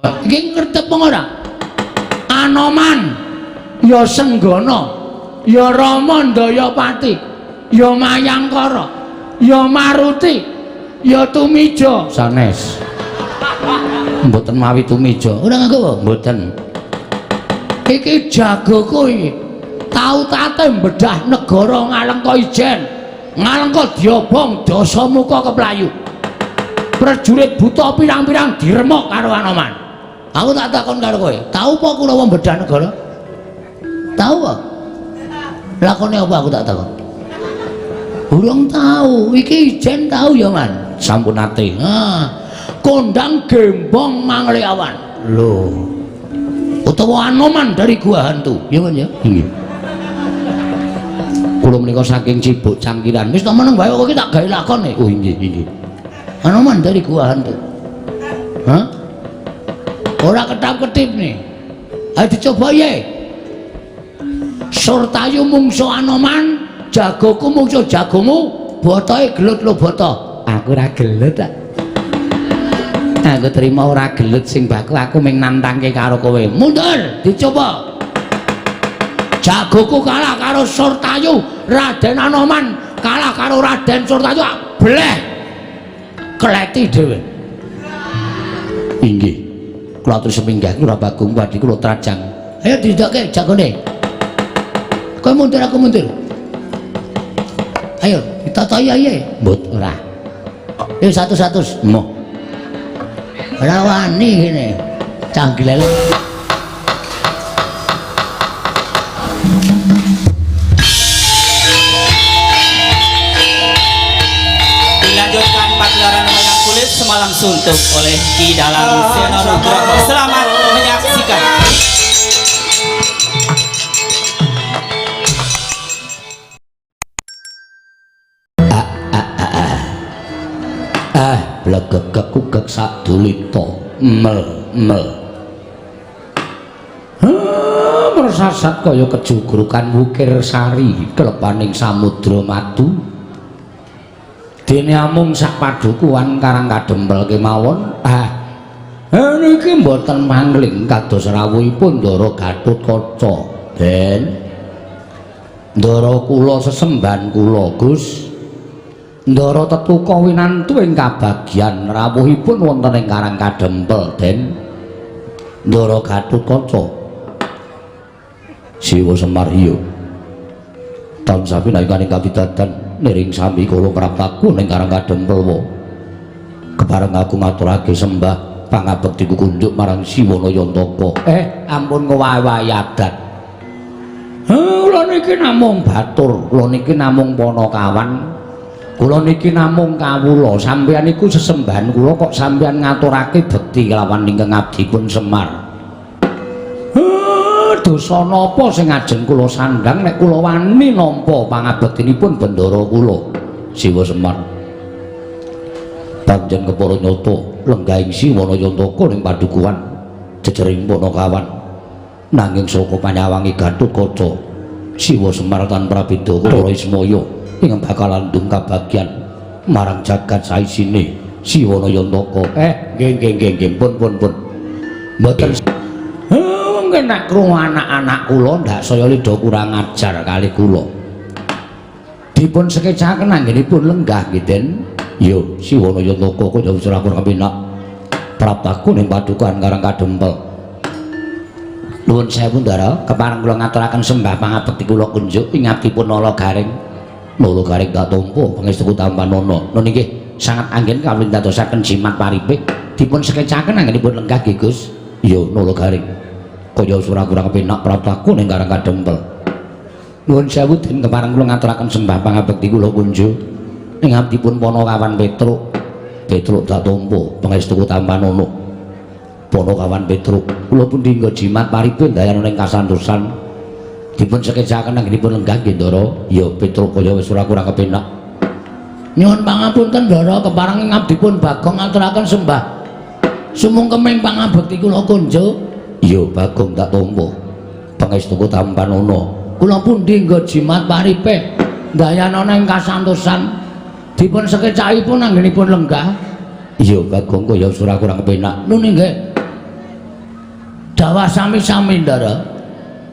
Iki ngertep ora? Anoman ya Senggana, ya Rama Ndayapati, ya Mayangkara, ya Maruti, ya Tumija. Sanes. Mboten mawi Tumija. Ora nganggo apa? Mboten. Iki jagoku iki. Tau tate mbedah negara Ngalengka ijen. Ngalengka diobong dasamuka keplayu. Prajurit buta pirang-pirang diremuk karo Anoman. Aku tak takon karo kowe, tau apa kula mbedah negara? Tau apa? Lakone apa aku tak takon? Urung tau. Iki ijen tau ya, Man? Sampun nate. Ah. Kondang gembong Mangleawan. Lho. Utawa Anoman dari Gua Hantu. Ya, Man ya? Nggih. Kula menika saking Cibuk Cangkiran. Wis to meneng wae kok iki tak gawe lakon e. Oh nggih, nggih. Anoman dari Gua Hantu. Hah? Ora ketap-ketip nih. Ayo dicoba ye. Surtayu mungsu Anoman, jagoku mungsu jagomu, botoe gelut lo boto. Aku ora gelut ta. Aku terima ora gelut sing baku, aku mung nantangke karo kowe. Mundur, dicoba. Jagoku kalah karo Surtayu, Raden Anoman kalah karo Raden Surtayu, bleh. Kleti dhewe. Inggih. Kula atur seminggah kula Bagong badhe kula trajang. Ayo didokke jagone. Kowe mundur aku mundur. Ayo ditatahi ae. Mbut ora. Ayo 100. Moh. Ora wani kene. Cah glelek. Dilanjutkan pagelaran wayang kulit semalam suntuk oleh Ki Dalang Seno Nugroho. Selamat menyaksikan. Ah, blegegek kugek sadulita. Mel mel. Mersasat kaya kejugrukan wukir sari klepaning samudra madu. Dene amung sak padukuhan Karang Kadempel kemawon. Ah, niki mboten mangling kados rawuhipun Ndara Gatotkaca. Den Ndara kula sesembahan kula, Gus. Ndara tetuka winantu ing kabagyan rawuhipun wonten ing Karang Kadempel, Den. Ndara Gatotkaca. Siwa Semar iya. Tansah pinangkaning kawidadan niring sami kula praptaku ning Karang Kadempel wa. Kepareng aku ngaturake sembah pangabektiku kunduk marang Siwa Nayantaka. Ampun ngowahi adat. Kula niki namung batur, kula niki namung panakawan. Kula niki namung kawula, sampeyan iku sesembahan kula kok sampeyan ngaturake bekti kelawan ingkang abdipun Semar. Dosa napa sing ajeng kula sandhang nek kula wani nampa pangabektinipun bendara kula Siwa Semar. Panjen kepara nyata lenggahing Siwa Nayantaka ning padukuhan jejering Panakawan. Nanging saka panyawangi Gatotkaca Siwa Semar tan prabeda karo Ismaya ingkang bakal landung kabagyan marang jagat saisine Siwa Nayantaka. Nggih nggih nggih nggih pun pun pun. Mboten mungkin nek krungu anak-anak kula ndak saya lidha kurang ajar kali kula. Dipun sekecaken anggenipun lenggah nggih, Den. Yo Siwa Nayantaka kaya wis ora kurang penak. Praptaku ning padukuhan Karang Kadempel. Nuwun sewu Ndara, kepareng kula ngaturaken sembah pangabekti kula kunjuk ing abdipun Nala Gareng. Nala Gareng tak tampa pangestuku tampanana. Nun inggih sangat anggen kawula ndadosaken jimat paripih. Dipun sekecaken anggenipun lenggah nggih, Gus. Yo Nala Gareng. Kaya ora kurang penak praptaku ning Karang Kadempel. Nuwun sewu Den, kepareng kula ngaturaken sembah pangabekti kula kunjuk ing abdipun Panakawan Petruk. Petruk tak tampa pangestuku tampanana. Panakawan Petruk kula pun dinggo jimat paripih ndayana ing kasantosan. Dipun sekecaken anggenipun lenggah nggih, Ndara. Ya Petruk kaya wis ora kurang kepenak. Nyuwun pangapunten Ndara, kepareng abdipun Bagong ngaturaken sembah sumungkeming pangabekti kula kunjuk. Ya Bagong tak tampa pangestuku tampanana. Kula pun dinggo jimat paripih ndayana ing kasantosan. Dipun sekecakipun anggenipun lenggah. Iya Bagong kaya wis ora kurang kepenak. Nun nggih. Dawah sami-sami, Ndara.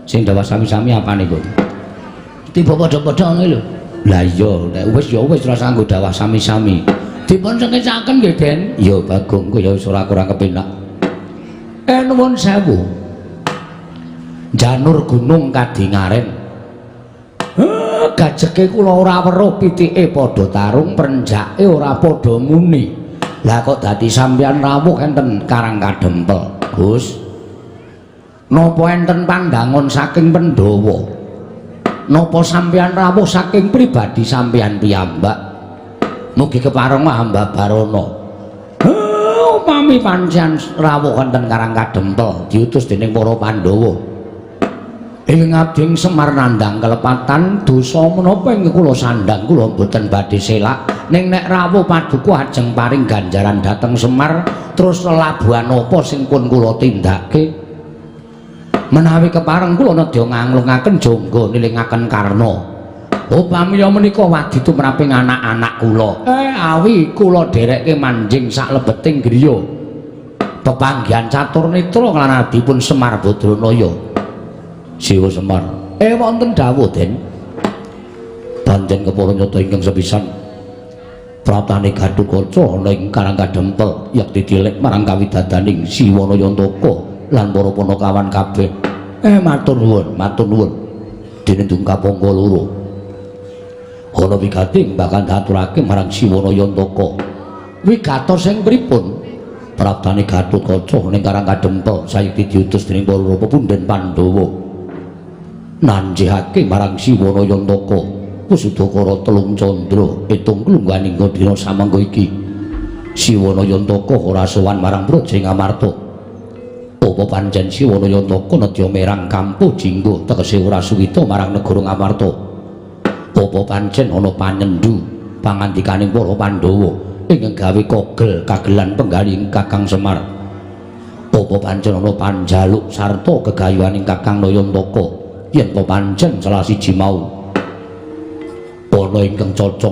Sing dawah sami-sami apane kok? Tiba padha-padha ngono lho. Lah iya, nek wis ya wis ora sanggo dawah sami-sami. Dipun sengecaken nggih, Den. Ya Bagong, kowe ya wis ora kurang kepenak. Nuwun sewu. Janur gunung kadingaren. Gajeke kula ora weruh pitike padha tarung, prenjake ora padha muni. Lah kok dadi sampeyan rawuh enten Karang Kadempel, Gus? Napa enten pandangon saking Pandhawa? Napa sampeyan rawuh saking pribadi sampeyan piyambak? Mugi kepareng hamba barana. Upami pancen rawuh wonten Karang Kadempel diutus dening para Pandhawa. Ing abdi Semar nandhang kelepatan dosa menapa ing kula sandhang kula mboten badhe selak. Ning nek rawuh paduka ajeng paring ganjaran dhateng Semar, terus lelabuhan apa sing pun kula tindake? Menawi kepareng kula nedya nganglungaken jangga nilingaken Karna. Upami menika wadi tumraping anak-anak kula. Awi kula dherekke manjing saklebeting griya. Pepanggihan catur netra lan adipun Semar Badranaya. Siwa Semar. Wonten dawuh, Den. Pancen kepara nyata ingkang sepisan. Praptane Gatotkaca ana ing Karang Kadempel yekti tilik marang kawidadaning Siwana Yantaka lan para panakawan kabeh. Matur nuwun, matur nuwun. Dene dungkap angka loro. Ana wigati bakal diaturake marang Siwana Yantaka. Wigatos sing pripun? Praptane Gatotkaca ning Karang Kadempel sayekti diutus dening para pepunden Pandhawa. Nanjihake marang Siwana Yantaka Wusudakara telung candra etung klungguhaning dina samangga iki. Siwana Yantaka ora sowan marang Praja Ngamarta. Apa pancen Siwana Yantaka nedya merang kampuh jingga tegese ora suwita marang negara Ngamarta? Apa pancen ana panyendu pangandikaning para Pandhawa ingkang gawe kogel kagelan penggalih Kakang Semar? Apa pancen ana panjaluk sarta gegayuhaning Kakang Nayantaka? Yen to pancen salah siji mau ana ingkang cocok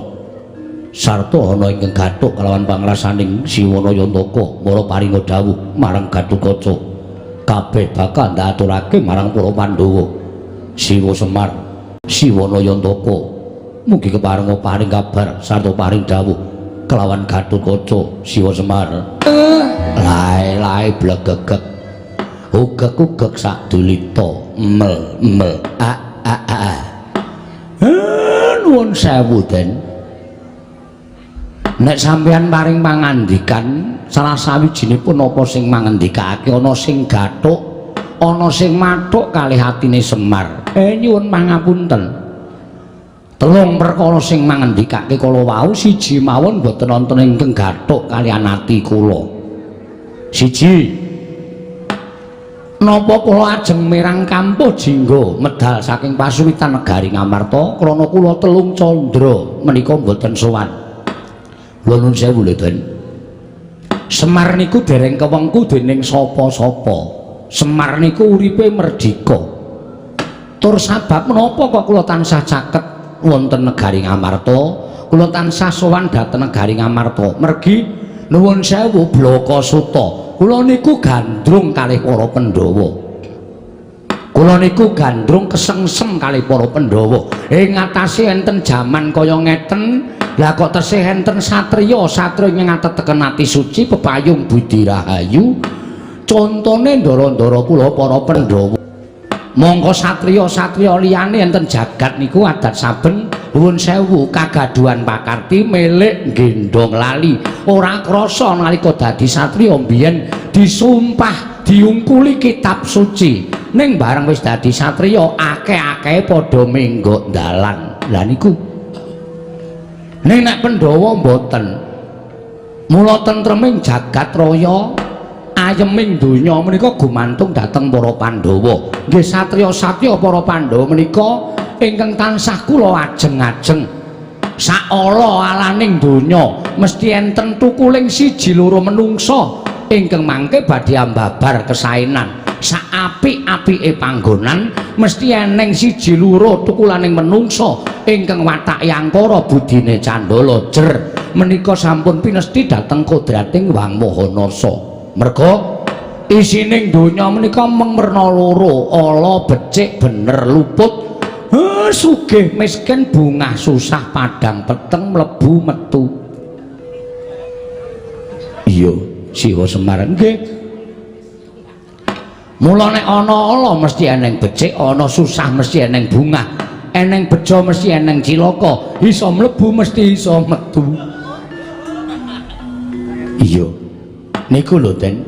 sarta ana ingkang gathuk kalawan pangrasaning Siwana Yantaka, mara paringa dawuh marang Gatotkaca. Kabeh bakal ndaturake marang para Pandhawa. Siwa Semar, Siwana Yantaka, mugi keparenga paring kabar sarta paring dawuh kelawan Gatotkaca. Siwa Semar. Lae-lae blegegeg. Ugek-ugek sak dulita mel mel a a a. Nuwun sewu, Den. Nek sampeyan paring pangandikan salah sawijinipun apa sing mangendikake ana sing gathuk, ana sing mathuk kalih atine Semar. Nyuwun pangapunten. Telung perkara sing mangendikake kala wau siji mawon boten wonten ingkang gathuk kaliyan ati kula. Siji, napa kula ajeng mirang kampuh jingga medal saking pasuwitan negari Ngamarta krana kula telung candra menika mboten sowan. Lho nuwun sewu lho, Den. Semar niku dereng kewengku dening sapa-sapa. Semar niku uripe merdika. Tur sabab menapa kok kula tansah caket wonten negari Ngamarta, kula tansah sowan dhateng negari Ngamarta. Mergi nuwun sewu Blaka Suta. Kula niku gandrung kalih para Pandhawa. Kula niku gandrung kesengsem kalih para Pandhawa. Ing ngatasé enten jaman kaya ngeten, lah kok tesih enten satriya, satriya ing ngateteken ati suci pepayung budi rahayu. Contone ndara-ndara kula para Pandhawa. Mongko satriya-satriya liyane enten jagat niku adat saben nuwun sewu kagaduhan pakarti milik gendong lali. Ora krasa nalika dadi satriya mbiyen disumpah diungkuli kitab suci. Ning bareng wis dadi satriya akeh-akehe padha menggok dalan. Lah niku. Ning nek Pandhawa mboten. Mula tentreming jagat raya, ayeming donya menika gumantung dhateng para Pandhawa. Nggih satriya-satriya para Pandhawa menika ingkang tansah kula ajeng-ajeng. Saala alaning donya mesti enten tukuling siji loro menungsa ingkang mangke badhe ambabar kesaenan. Saapik-apike panggonan mesti eneng siji loro tukulaning menungsa ingkang watake angkara budine candala jer. Menika sampun pinesti dhateng kodrating Wang Maha Narsa. Merga Isining donya menika mung werna loro, ala becik bener luput, sugih miskin bungah susah padang peteng mlebu metu. Iya, Siwa Semar nggih. Mula nek ana ala mesti eneng becik, ana susah mesti eneng bungah, eneng bejo mesti eneng cilaka, iso mlebu mesti iso metu. Iya. Niku lho, Den.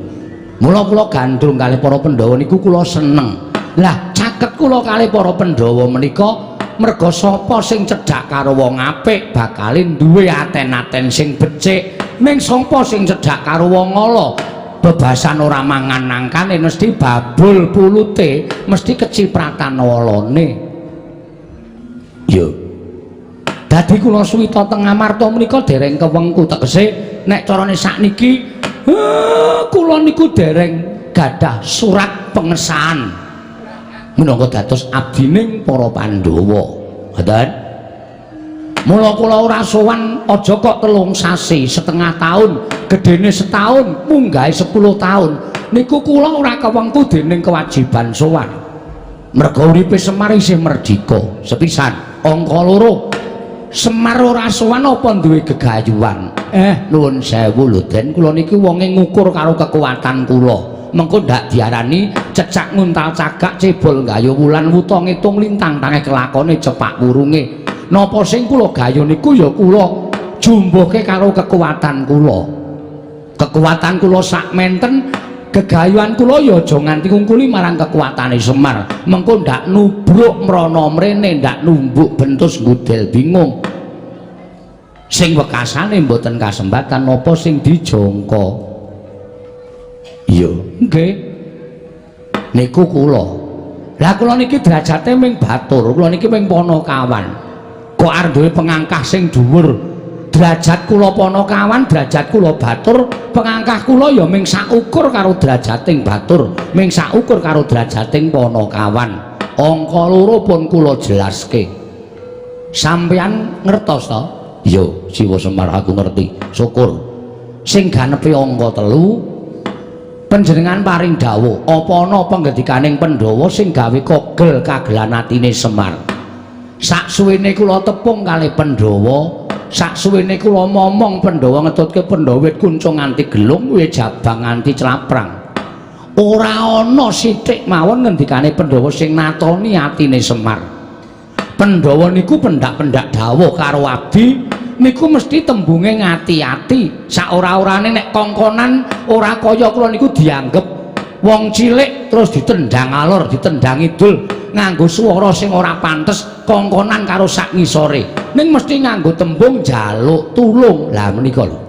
Mula kula gandrung kalih para Pandhawa niku kula seneng. Lah, caket kula kalih para Pandhawa menika merga sapa sing cedhak karo wong apik bakale duwe aten-aten sing becik. Ning sapa sing cedhak karo wong ala, bebasan ora mangan nangkane mesti babul pulute, mesti kecipratan alane. Iya. Dadi kula suwita teng Amarta menika dereng kewengku, tegese nek carane sakniki kula niku dereng gadah surat pengesahan minangka dados abdining para Pandhawa. Ngoten. Mula kula ora sowan aja kok 3 sasi, setengah tahun, gedene setahun, munggahe 10 tahun. Niku kula ora kewengku dening kewajiban sowan. Merga uripe Semar isih merdika. Sepisan, angka loro. Semar ora sowan apa duwe gegayuhan? Nuwun sewu lho, Den, kula niki wonge ngukur karo kekuatan kula. Mengko ndak diarani cecak nguntal cagak cebol gayuh wulan wuta ngitung lintang tange kelakone cepak wurunge. Napa sing kula gayuh niku ya kula jumbuhke karo kekuatan kula. Kekuatan kula sak menten, gegayuhan kula ya aja nganti ngungkuli marang kekuatane Semar. Mengko ndak nubruk mrana mrene, ndak numbuk bentus ngudel bingung. Sing wekasane mboten kasembatan napa sing dijangka. Iya, nggih. Niku kula. Lah kula niki derajate ming batur, kula niki ming panakawan. Kok arep duwe pengangkah sing dhuwur? Derajat kula panakawan, derajat kula batur, pengangkah kula ya ming saukur karo derajating batur, ming saukur karo derajating panakawan. Angka loro pun kula jelaske. Sampeyan ngertos to? Iya, Siwa Semar aku ngerti. Syukur. Sing ganepi angka 3 panjenengan paring dawuh, apa ana panggendikaning Pandhawa sing gawe kogel kagelan atine Semar? Saksuwene kula tepung kalih Pandhawa, saksuwene kula momong Pandhawa ngetutke Pandhawa wit kuncung nganti gelung, wit jabang nganti claprang. Ora ana sithik mawon ngendikane Pandhawa sing natoni atine Semar. Pandhawa niku pendak-pendak dawuh karo abdi niku mesti tembunge ngati-ati. Saora-orane nek kongkonan ora kaya kula niku dianggep wong cilik terus ditendang alor, ditendang idul nganggo swara sing ora pantes, kongkonan karo sak ngisore. Ning mesti nganggo tembung njaluk tulung. Lah menika lho.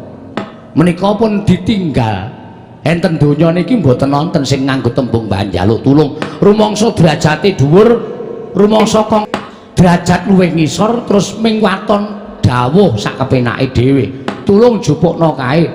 Menika pun ditinggal. Enten donya niki mboten wonten sing nganggo tembung njaluk tulung. Rumangsa derajate dhuwur, rumangsa kong derajat luwih ngisor terus ming waton dawuh sak kepenake dhewe. Tulung jupukna kae.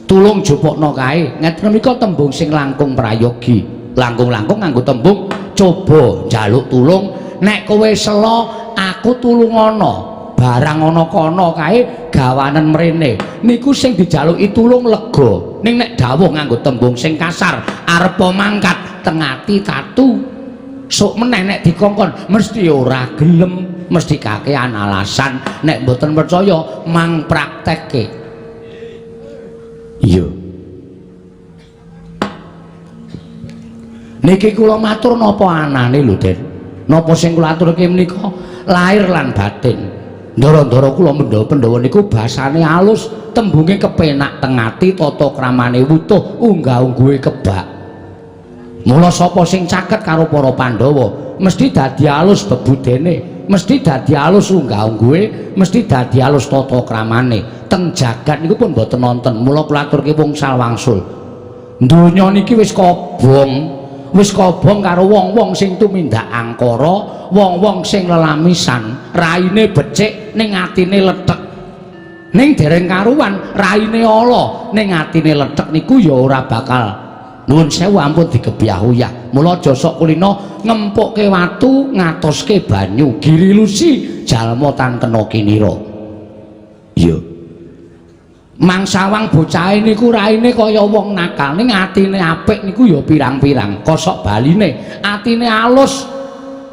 Tulung jupukna kae. Ngeten menika tembung sing langkung prayogi. Langkung-langkung nganggo tembung coba njaluk tulung. Nek kowe sela aku tulungana. Barang ana kono kae gawanen mrene. Niku sing dijaluki tulung lega. Ning nek dawuh nganggo tembung sing kasar, arepa mangkat tengati tatu. Sok meneh nek dikongkon mesti ora gelem, mesti kakean alasan. Nek mboten percaya mang praktekke. Iya. Niki kula matur napa anane lho, Den. Napa sing kula aturke menika lahir lan batin. Ndara-ndara kula mendha Pandhawa niku basane alus, tembunge kepenak tengati, tata kramane wutuh, unggah-ungguhe kebak. Mula sapa sing caket karo para Pandhawa mesti dadi alus bebudene, mesti dadi alus unggah-ungguhe, mesti dadi alus tata kramane. Teng jagat niku pun mboten wonten. Mula kula aturke wungsal wangsul. Donya niki wis kobong, wis kobong karo wong-wong sing tumindak angkara, wong-wong sing lelamisan, raine becik ning atine lethek. Ning dereng karuan raine ala ning atine lethek niku ya ora bakal. Nuwun sewu ampun digebyah-uyah. Mula aja sok kulina ngempukke watu ngatoske banyu, girilusi jalma tan kena kinira. Iya. Mangsawang bocahe niku raine kaya wong nakal ning atine apik niku ya pirang-pirang. Kosok baline, atine alus.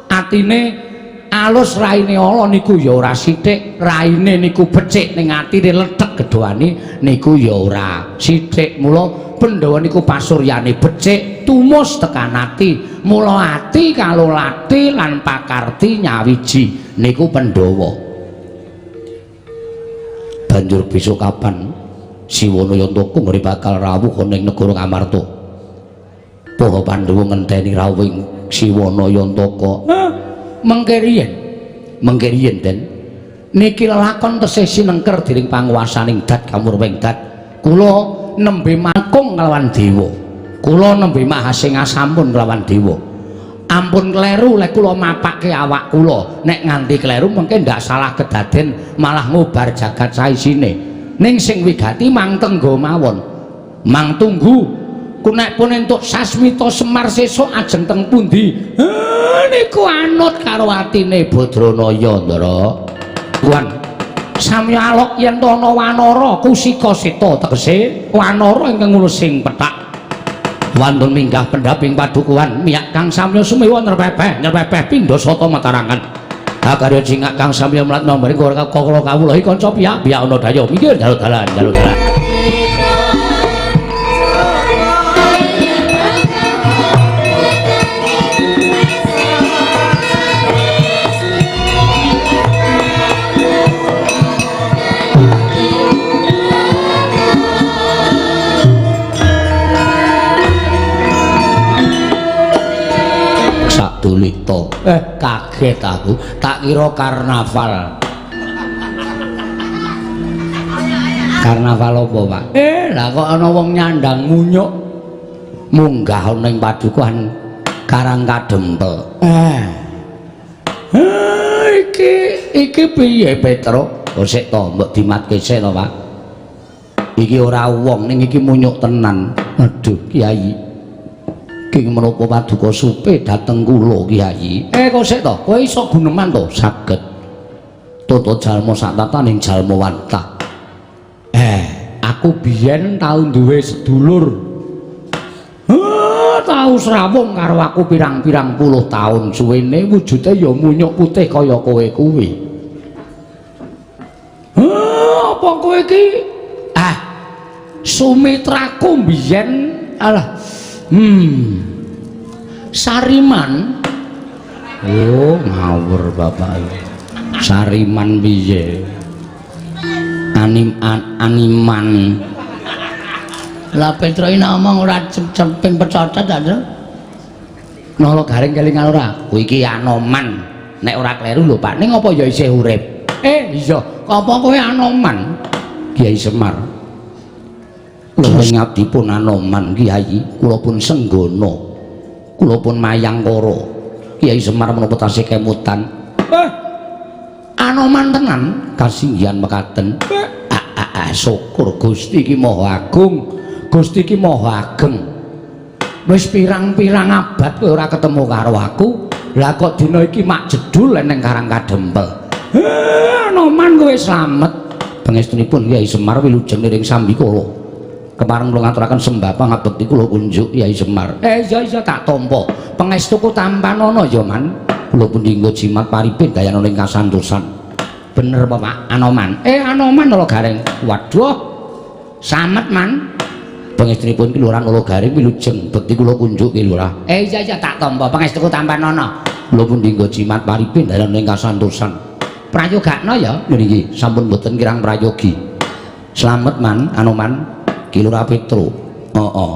Atine alus raine ala niku ya ora sithik, raine niku becik ning atine lethek gedhoane niku ya ora sithik. Mula Pandhawa niku pasuryane becik tumus tekan ati. Mula ati kalolati lan pakarti nyawiji niku Pandhawa. Banjur besok kapan Siwana Yantaka nggone bakal rawuh ana ing negara Ngamarta. Para Pandhawa ngenteni rawuhing Siwana Yantaka. Mengke riyen. Mengke riyen, Den. Niki lelakon tesih sinengker dening panguwasaning Dat Kamurwing Dat. Kula nembe mangkung kelawan dewa. Kula nembe mahasingasampun kelawan dewa. Ampun kleru lek kula mapake awak kula. Nek nganti kleru mengke ndak salah kedaden malah ngobar jagat saisine. Ning sing wigati mang tenggo mawon. Mang tunggu ku nek pun entuk sasmita Semar sesuk ajeng teng pundi? Niku anut karo atine Badranaya, Ndara. Tuan samya alok yen to ana wanara kusika seta tegese wanara ingkang ngulus sing pethak. Wantun minggah pendhaping padukuhan miyak kang samya sumewa nrepepeh nrepepeh pindha sata matarangan. Akarya cingak kang samya mlat nomor kala kawula iki kanca piyak-piyak ana daya minggir jaluk dalan jaluk dalan. Sakdulita. Kaget aku, tak kira karnaval. Karnaval apa, Pak? Lah kok ana wong nyandang munyuk munggah ana ing padukuhan Karang Kadempel. Iki piye, Petro? Oh sik to, mbok dimatke sik to, Pak. Iki ora wong ning iki munyuk tenan. Aduh, Kiai. King menapa paduka supe dhateng kula Kiai. Kok sik to? Kowe iso guneman to? Saged. Tata jalma sak tataning jalma wantah. Aku biyen tau duwe sedulur. Tau srawung karo aku pirang-pirang puluh taun suwene wujude ya munyuk putih kaya kowe kuwi. Apa kowe iki? Sumitraku biyen alah. Sariman. Oh, ngawur bapak. Sariman piye? Animan. Lah Petro iki nek omong ora cemping pecocot ta, Tru? Nala garing kelingan ora? Kuwi iki Anoman. Nek ora kleru lho, Pak. Ning apa ya isih urip? Iya. Apa kowe Anoman? Kiai Semar. Kula ngabdi pun Anoman Kiai, kula pun senggana. Kula pun mayangkara. Kiai Semar menapa tasih kemutan? Anoman tenan kasinggihan mekaten. Syukur Gusti iki Maha Agung. Gusti iki Maha Ageng. Wis pirang-pirang abad kowe ora ketemu karo aku. Lah kok dina iki mak jedul ning Karang Kadempel. Anoman kowe slamet. Pangestunipun Kiai Semar wilujeng niring sambikala. Kepareng kula ngaturaken sembah pangabekti kula kunjuk Kyai Semar. Iya iya tak tampa. Pangestuku tampanana ya, Man. Kula pundi nggo jimat paripin dayana ing kasantosan. Bener apa, Pak? Anoman. Anoman ala garing. Waduh. Samet, Man. Pangestunipun Ki Lurah Nala Garing wilujeng bekti kula kunjuk Ki Lurah. Iya iya tak tampa. Pangestuku tampanana. Kula pundi nggo jimat paripin dayana ing kasantosan. Prayogakno ya. Niki sampun mboten kirang prayogi. Slamet, Man, Anoman. Ki Lurah Petro. Heeh.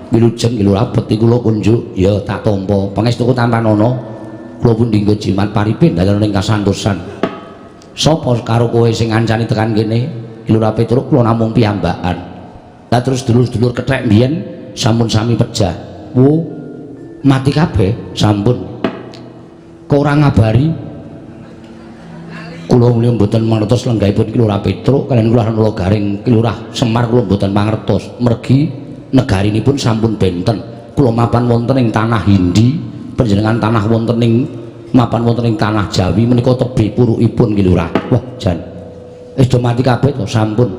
Wilujeng Ki Lurah bekti kula kunjuk ya tak tampa. Pangestuku tampanana. Kula pundi nggo jimat paripin dalan ing kasantosan. Sapa karo kowe sing ngancani tekan kene? Ki Lurah Petro kula namung piyambakan. Lah terus dulur-dulur kethek mbiyen sampun sami pejah. Wo mati kabeh sampun. Kok ora ngabari? Kula mulya mboten mangertos lenggahipun Ki Lurah Petruk kaliyan Lurah Nala Garing Ki Lurah Semar kula mboten mangertos mergi negarinipun sampun benten. Kula mapan wonten ing tanah Hindi, panjenengan tanah wonten ing mapan wonten ing tanah Jawi menika tebih purukipun Ki Lurah. Wah jan. Wis do mati kabeh to sampun.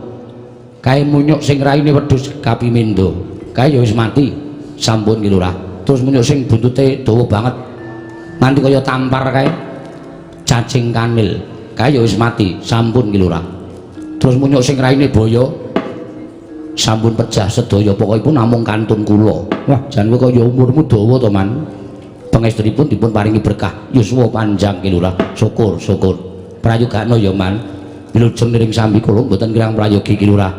Kae munyuk sing raine wedhus kapimendo. Kae ya wis mati. Sampun Ki Lurah. Terus munyuk sing buntute dawa banget. Nganti kaya tampar kae. Cacing kanil. Kae ya wis mati. Sampun Ki Lurah. Terus munyuk sing raine boyo sampun pejah sedaya, pokokipun namung kantun kula. Wah, jan kowe kaya umurmu dawa to, Man. Pangestunipun dipun paringi berkah yuswa panjang Ki Lurah. Syukur, syukur. Prayogakno ya, Man. Wilujeng niring sambi kula mboten kirang prayogi Ki Lurah.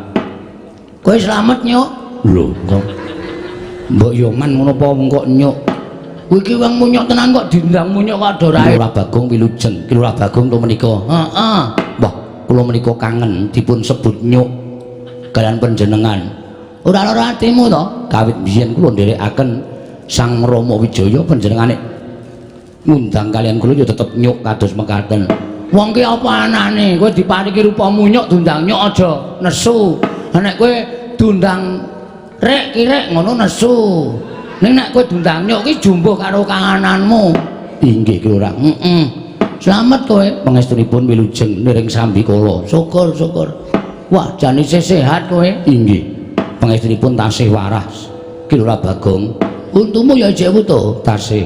Kowe slamet, Nyuk. Lho, kok mbok yo Man ngono apa kok nyuk? Kowe iki wong munyuk tenan kok diundang munyuk kok ada rae. Lurah Bagong wilujeng. Ki Lurah Bagong to menika. Heeh. Wah, kula menika kangen dipun sebut nyuk kalian panjenengan. Ora lara atimu to? Kawit biyen kula nderekaken Sang Rama Wijaya panjenengane ngundang kalian kula ya tetep nyuk kados mekaten. Wong ki apa anane? Kowe diparingi rupa munyuk diundang nyuk aja nesu. Nek kowe diundang rek kirek ngono nesu. Ning nek kowe diundang nyuk ki jumbuh karo kangananmu. Inggih Ki Lurah. Heeh. Slamet kowe. Pangestunipun wilujeng niring sambi kula. Syukur, syukur. Wah, jane isih sehat kowe. Inggih. Pangestunipun tasih waras. Ki Lurah Bagong. Untumu ya isih wutuh? Tasih.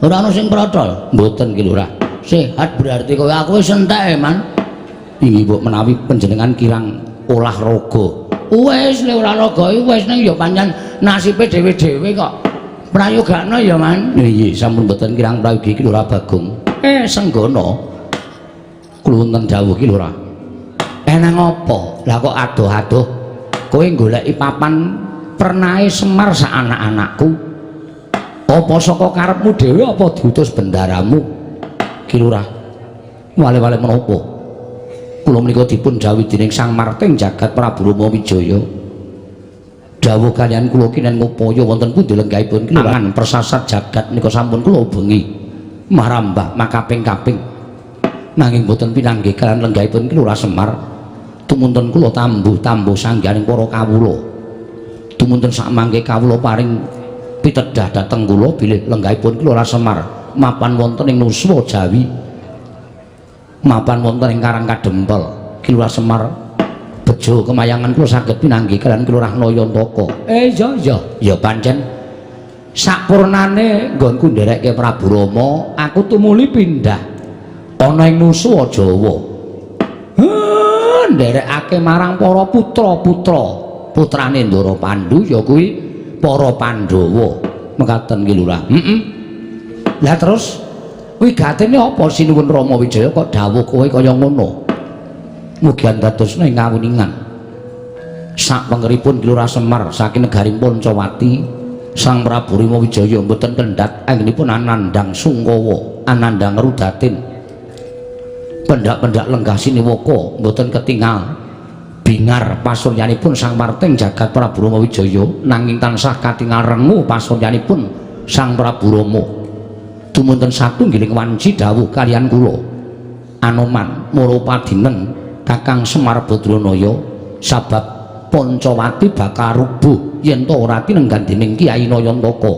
Ora ana sing protol? Mboten Ki Lurah. Sehat berarti kowe. Aku wis entek, Man. Inggih, mbok menawi panjenengan kirang olahraga. Wis nek olahraga iki wis ning ya pancen nasibe dhewe-dhewe kok. Prayogakno ya, Man. Nggih, sampun mboten kirang prayogi Ki Lurah Bagong. Senggono. Kula wonten dawuh Ki Lurah. Eneng apa? Lah kok adoh-adoh kowe goleki papan pernahe Semar sak anak-anakku. Apa saka karepmu dhewe apa diutus bendaramu? Ki Lurah. Wale-wale menapa? Kula menika dipun dhawuhi dening Sang Marting Jagat Prabu Rama Wijaya. Dawuh kaliyan kula kinen ngupaya wonten pundi lenggahipun Ki Lurah persasat jagat menika sampun kula ubengi marambah makaping-kaping. Nanging boten pinanggih kaliyan lenggahipun Ki Lurah Semar. Tumunten kula tambuh-tambuh sangganing para kawula. Tumunten sakmangke kawula paring pitedah dhateng kula bilih lenggahipun Ki Lurah Semar mapan wonten ing Nuswa Jawi. Mapan wonten ing Karang Kadempel. Ki Lurah Semar bejo kemayangan kula saged pinanggih kaliyan Ki Lurah Nayantaka. Iya iya, ya pancen sakpurnane nggonku nderekke Prabu Rama, aku tumuli pindah ana ing Nuswa Jawa. Nderekake marang para putra-putra putrane Ndara Pandu ya kuwi para Pandhawa. Mekaten Ki Lurah. Heeh. Lah terus wigatene apa sinuwun Rama Wijaya kok dawuh kowe kaya ngono? Mugi andadosna ing kawuningan. Sak pengeripun Ki Lurah Semar saking negari Pancawati, Sang Prabu Rama Wijaya mboten kendhat anggenipun anandhang sungkawa, anandhang rudatin. Pendak-pendak lenggah siniwaka mboten ketingal bingar pasuryanipun Sang Marting Jagat Prabu Rama Wijaya, nanging tansah katingal rengu pasuryanipun Sang Prabu Rama. Tumunten satunggiling wanci dawuh kaliyan kula Anoman Moropadineng Kakang Semar Badranaya, sabab Pancawati bakal rubuh yen ta ora tinenggan dening Kyai Nayantaka.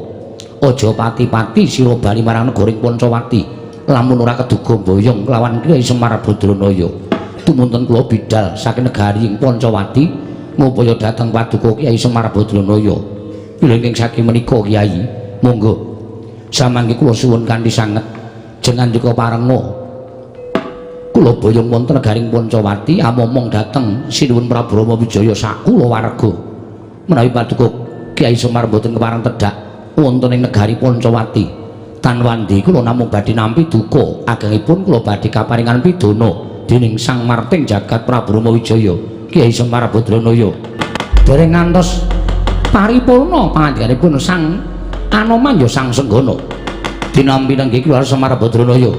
Aja pati-pati sira bali marang negaring Pancawati lamun ora keduga boyong lawan Kyai Semar Badranaya. Tumunten kula bidal saking negari Pancawati ngupaya dhateng paduka Kyai Semar Badranaya. Bilih ing saking menika Kyai, monggo samangke kula suwun kanthi sanget jenengan ndika parenga. Kula boyong wonten negaring Pancawati amomong dhateng Sinuwun Prabu Rama Wijaya sakula warga. Menawi paduka Kyai Semar mboten kepareng tedhak wonten ing negari Pancawati, tan wandi kula namung badhe nampi duka agengipun kula badhe kaparingan pidana dening Sang Marting Jagat Prabu Rama Wijaya Kyai Semar Badranaya. Dereng ngantos paripurna pangandikanipun Sang Anoman ya Sang Senggana dinampi nenggih Ki Lurah Semar Badranaya.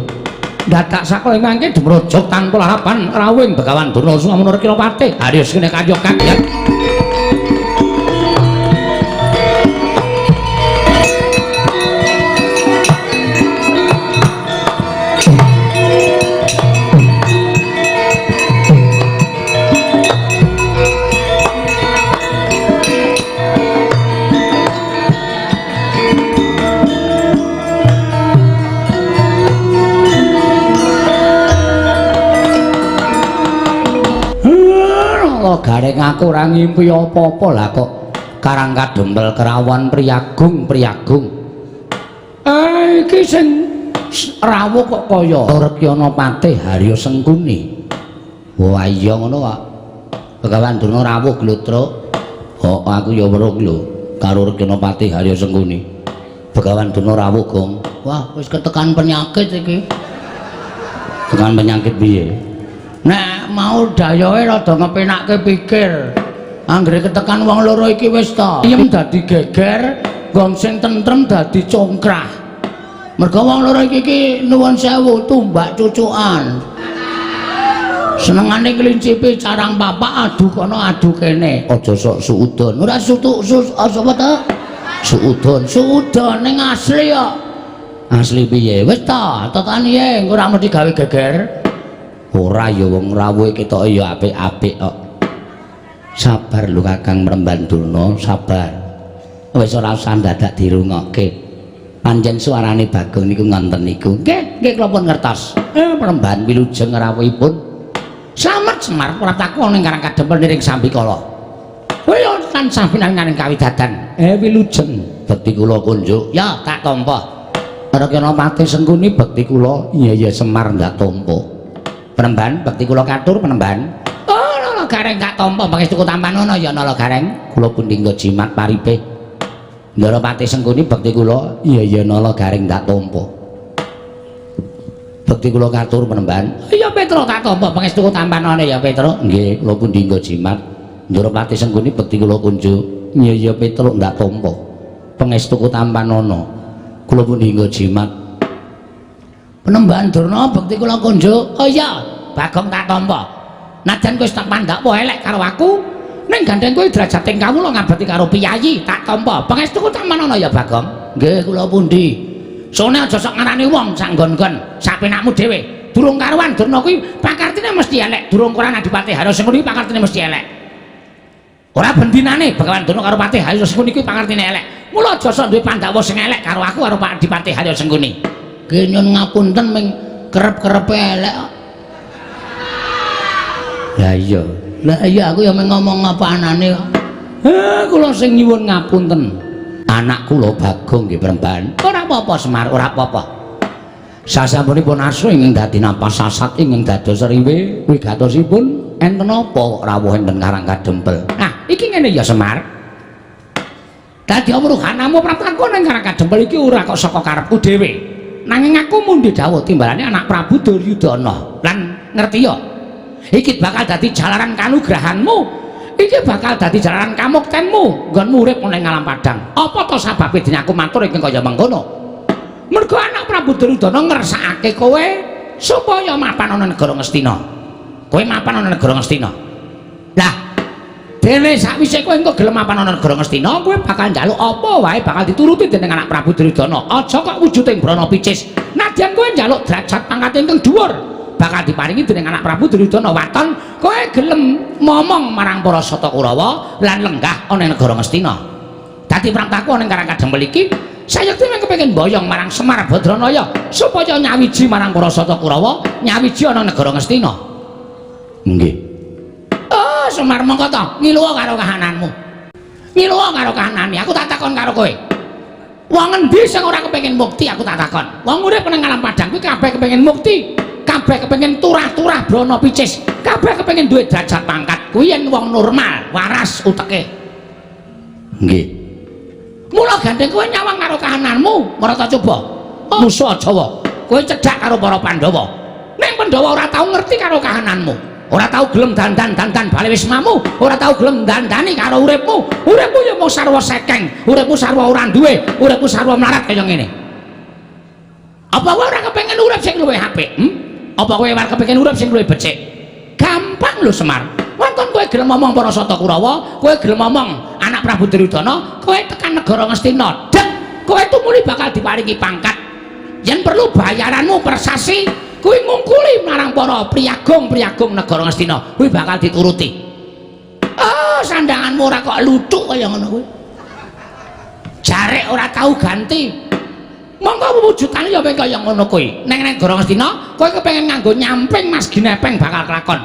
Dadak sakola mangke dumrojog tanpa lahapan rawuhing Begawan Durna Suwamunur Kirapati. Haris kene kaya kaget. Gareng aku ora ngimpi apa-apa lah kok Karang Kadempel kerawan priyagung priyagung. Iki sing rawuh kok kaya Rekyana Patih Harya Sengkuni. Wah iya ngono kok. Begawan Durna rawuh glodrok. Oh aku ya weruh lho karo Rekyana Patih Harya Sengkuni. Begawan Durna rawuh gong. Wah wis ketekan penyakit iki. Tekan penyakit piye? Nek mau dayohe rada ngepenakke pikir. Anggere ketekan wong loro iki wis ta. Ayem dadi geger, nggon sing tentrem dadi congkrah. Mergo wong loro iki iki nuwun sewu tumbak cucukan. Senengane klincipi carang papak adu kono adu kene. Aja sok suudon. Ora sutuk sus apa ta? Suudon, suudon ning asli kok. Asli piye? Wis ta, tetane piye engko ora mesti gawe geger. Ora ya wong rawuhe ketoke ya apik-apik kok. Sabar lho Kakang Mremban Durna, sabar. Wis ora usah dadak dirungokke. Pancen suarane Bagong niku ngonten niku. Nggih, nggih kula pun ngertos. Mremban wilujeng rawuhipun. Slamet Semar prataku ning Karang Kadempel niring sambikala. Kowe yo tansah pinanganing kawidadan. Wilujeng bekti kula kunjuk. Ya, tak tampa. Rekyana Patih Sengkuni bekti kula. Iya iya Semar ndak tampa. Penemban bekti kula katur penemban. Oh, Nala Gareng tak tampa pangestuku tampanono ya Nala Gareng. Kula pundi nggo jimat paripe. Ndara Patih Sengkuni bekti kula. Iya iya Nala Gareng ndak tampa. Bekti kula katur penemban. Iya Petro tak tampa pangestuku tampanono ya Petro. Nggih, kula pundi nggo jimat. Ndara Patih Sengkuni bekti kula kunjuk. Iya iya Petro ndak tampa. Pangestuku tampanono. Kula pundi nggo jimat. Penemban Durna bekti kula kunjuk. Oh iya, Bagong tak tampa. Najan kowe wis tak pandhakwa elek karo aku, ning gandeng kowe derajating kawula ngabekti karo piyayi, tak tampa. Pangestuku tampanono ya Bagong. Nggih, kula pundi. Sone aja sok ngarani wong sak nggon-nggon, sak penakmu dhewe. Durung karuan Durna kuwi pakartine mesti elek, durung karuan Adipati Harya Sengkuni pakartine mesti elek. Ora bendinane Begawan Durna karo Patih Harya Sengkuni kuwi pakartine elek. Mula aja sok duwe pandhawa sing elek karo aku karo Pak Adipati Harya Sengkuni. Nggih nyun ngapunten ming kerep-kerepe elek kok. Lah iya. Lah iya aku ya mung ngomong apa anane kok. Kula sing nyuwun ngapunten. Anak kula Bagong nggih Premban. Ora apa-apa Semar, ora apa-apa. Sasampunipun asu ingkang dadi napas sasat ingkang dados riwe wigatosipun enten apa rawuh enten Karang Kadempel. Nah, iki ngene ya Semar. Dadi amruhanamu prataku ning Karang Kadempel iki ora kok saka karepku dhewe. Nanging aku mundhi dawuh timbalane anak Prabu Duryudana. Lan ngerti ya? Iki bakal dadi jalaran kanugrahanmu. Iki bakal dadi jalaran kamuktenmu nggonmu urip ning alam padang. Apa to sababe dene aku matur ingkang kaya mengkono? Mergo anak Prabu Duryudana ngersakake kowe supaya mapan ana negara Ngastina. Kowe mapan ana negara Ngastina. Lah, dene sakwise kowe engko gelem mapan ana negara Ngastina, kowe bakal njaluk apa wae bakal dituruti dening anak Prabu Duryudana. Aja kok wujuding brana picis. Nadyan kowe njaluk derajat pangkat ingkang dhuwur, bakal diparingi dening anak Prabu Duryudana. Waton kowe gelem momong marang para Sata Kurawa lan lenggah ana ing negara Ngastina. Dadi praptaku ana ing Karang Kadempel iki sayekti mung kepengin boyong marang Semar Badranaya supaya nyawiji marang para Sata Kurawa, nyawiji ana negara Ngastina. Nggih. Oh, Semar mongko to, ngiluwa karo kahananmu. Ngiluwa karo kahanane, aku tak takon karo kowe. Wong endi sing ora kepengin mukti aku tak takon. Wong urip nang alam padang kuwi kabeh kepengin mukti. Kabeh kepengin turah-turah brana picis, kabeh kepengin duwe derajat pangkat. Kuwi yen wong normal, waras uteke. Nggih. Mula gandeng kowe nyawang karo kahananmu, marata coba. Musa Jawa, kowe cedhak karo para Pandhawa. Ning Pandhawa ora tau ngerti karo kahananmu. Ora tau gelem dandan-dandan bali wismamu, ora tau gelem dandani karo uripmu. Uripmu ya mung sarwa sekeng, uripmu sarwa ora duwe, uripmu sarwa mlarat kaya ngene. Apa kowe ora kepengin urip sing luwih apik? Apa kowe ora kepengin urip sing luwih becik? Gampang lho Semar. Wonten kowe gelem ngomong para Sata Kurawa, kowe gelem ngomong anak Prabu Duryudana, kowe tekan negara Ngastina, dek, kowe tumuli bakal diparingi pangkat. Yen perlu bayaranmu persasi, kuwi ngungkuli marang para priyagung-priyagung negara Ngastina, kuwi bakal dituruti. Oh, sandanganmu ora kok luthuk kaya ngono kuwi. Jarek ora tau ganti. Monggo wujudane ya kaya ngono kuwi. Neng negara Ngastina, kowe kepengin nganggo nyamping Mas Ginepeng bakal kelakon.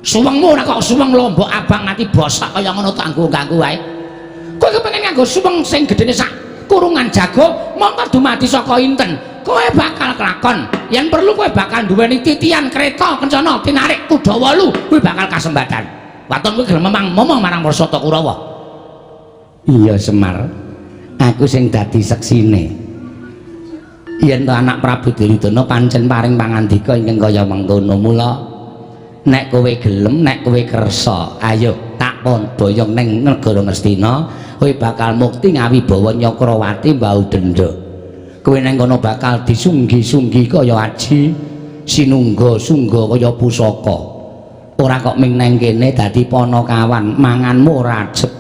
Suwengmu ora kok suweng lombok abang nganti bosok kaya ngono tak nggo wae. Kowe kepengin nganggo suweng sing gedene sak kurungan jago, mongko dumadi saka inten. Kowe bakal kelakon. Yen perlu kowe bakal duweni titian kereta kencana tinarik kuda wolu, kuwi bakal kasembatan. Waton kowe gelem memang momong marang Parsata Kurawa. Iya Semar. Aku sing dadi seksine. Yen to anak Prabu Duryudana pancen paring pangandika ingkang kaya mengkono, mula nek kowe gelem, nek kowe kersa, ayo tak pon boyong ning negara Ngastina, kowe bakal mukti ngawibawa Nyakrawati mbau denda. Kowe nang kono bakal disunggi-sunggi kaya aji, sinungga-sungga kaya pusaka. Ora kok ming nang kene dadi panakawan, manganmu ora ajeg.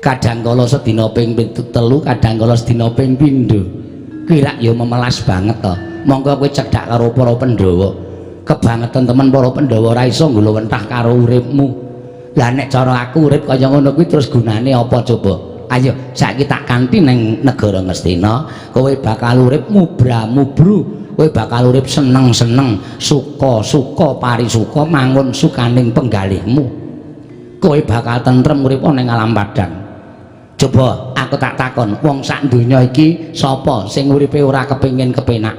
Kadang kala sedina ping 3, kadang kala sedina ping pindho. Kuwi lak ya memelas banget to. Monggo kowe cedhak karo para Pandhawa. Kebangetan temen para Pandhawa ora iso nggulawentah karo uripmu. Lah nek cara aku urip kaya ngono kuwi terus gunane apa coba? Ayo saiki tak kanthi ning negara Ngastina, kowe bakal urip mubra-mubru, kowe bakal urip seneng-seneng, suka-suka parisuka mangun sukaning penggalihmu. Kowe bakal tentrem urip ning alam padang. Coba aku tak takon, wong sak donya iki sapa sing uripe ora kepengin kepenak?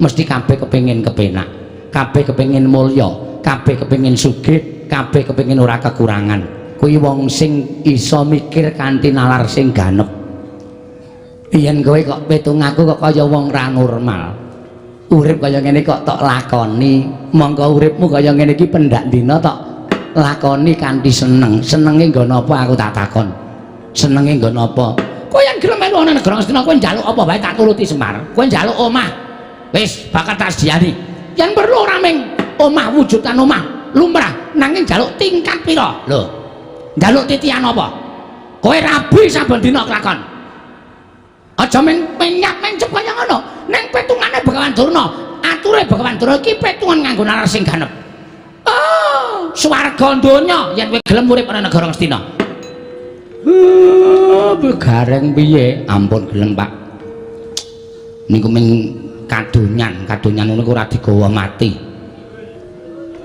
Mesti kabeh kepengin kepenak, kabeh kepengin mulya, kabeh kepengin sugih, kabeh kepengin ora kekurangan. Kuwi wong sing iso mikir kanthi nalar sing ganep. Yen kowe kok pitung aku kok kaya wong ra normal. Urip kaya ngene kok tok lakoni, mongko uripmu kaya ngene iki pendak dina tok lakoni kanthi seneng. Senenge nggo napa aku tak takon? Senenge nggo napa? Kowe yen gelem melu ana negara Ngastina kowe njaluk apa wae tak turuti Semar. Kowe njaluk omah, wis bakal tak sediani. Yen perlu ora ming omah wujudan omah lumrah, nanging njaluk tingkat pira? Lho. Njaluk titian apa? Kowe rabi saben dina kelakon. Aja ming menyap mencep kaya ngono. Ning petungane Begawan Durna, ature Begawan Durna iki petungan nganggo nalar sing ganep. Oh, swarga donya yen kowe gelem urip ana negara Ngastina. Gareng piye? Ampun gelem, Pak. Niku ming kadonyan, kadonyan ngono ora digawa mati.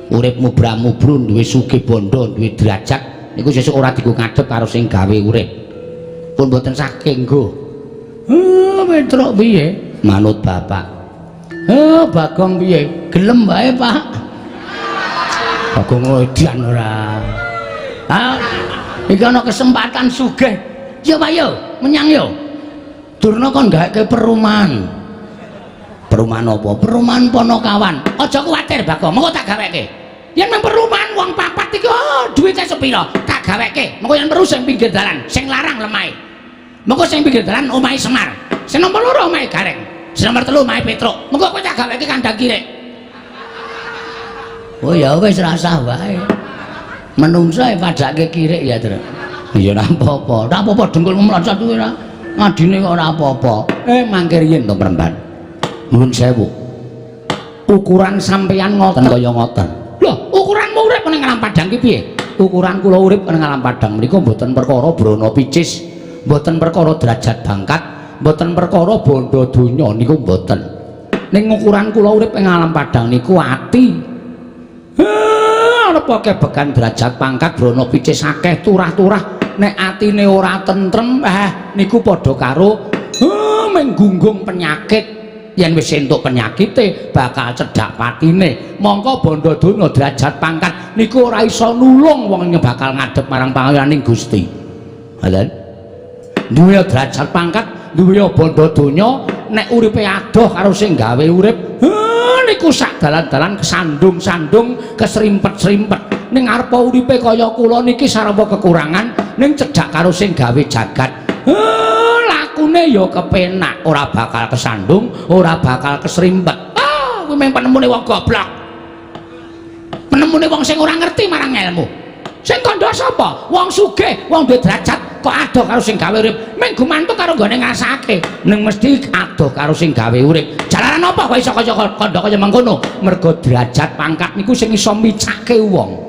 Urip mubra-mubru duwe sugih bondo, duwe derajat, niku sesuk ora digo ngadep karo sing gawe urip. Pun mboten saking nggo. Petruk piye? Manut bapak. Bagong piye? Gelem wae, Pak. Bagong edan ora. Ah, iki ana kesempatan sugih. Yo Pak yo, menyang yo. Durna kon gawekke perumahan. Perumahan apa? Perumahan Ponokawan. Aja kuwatir Bagong, mengko tak gaweke. Yen nang perumahan wong papat iki, oh, duwite sepira? Tak gaweke. Mengko yen perlu sing pinggir dalan, sing larang lemahe. Mengko sing pinggir dalan omahe Semar. Sing nomor 2 omahe Gareng. Sing nomor 3 omahe Petruk. Mengko kowe tak gaweke kandang kirik. Oh ya wis rasah wae. Menungso e padake kirik ya, Tru. Ya ora apa-apa. Ora apa-apa dengkulmu mlocot kuwi ora. Ngadine kok ora apa-apa. Mangke riyin to Premban. Nuwun sewu. Ukuran sampeyan ngoten kaya ngoten. Lho, ukuranmu urip ning alam padang ki piye? Ukuran kula urip ning alam padang menika mboten perkara brana picis, mboten perkara derajat bangkat, mboten perkara bondo donya niku mboten. Ning ukuran kula urip ing alam padang niku ati. Arep kebegan derajat pangkat brana picis akeh turah-turah, nek atine ora tentrem, niku padha karo menggunggung penyakit. Yen wis entuk penyakite bakal cedhak patine. Mongko bondo donya derajat pangkat niku ora iso nulung wong bakal ngadep marang pangayaning Gusti. Ngoten. Duwe derajat pangkat, duwe bondo donya, nek uripe adoh karo sing gawe urip, niku sak dalan-dalan kesandung-sandung, kesrimpet-srimpet. Ning arepa uripe kaya kula niki sarwa kekurangan, ning cedhak karo sing gawe jagat. Lakune ya kepenak, ora bakal kesandung, ora bakal kesrimpet. Ah, kuwi mung penemune wong goblok. Penemune wong sing ora ngerti marang ilmu. Sing kandha sapa? Wong sugih, wong duwe derajat kok adoh karo sing gawe urip. Mung gumantung karo nggone ngrasake. Ning mesti adoh karo sing gawe urip. Jalaran apa kok iso kaya kandha kaya mengkono? Mergo derajat pangkat niku sing iso micake wong.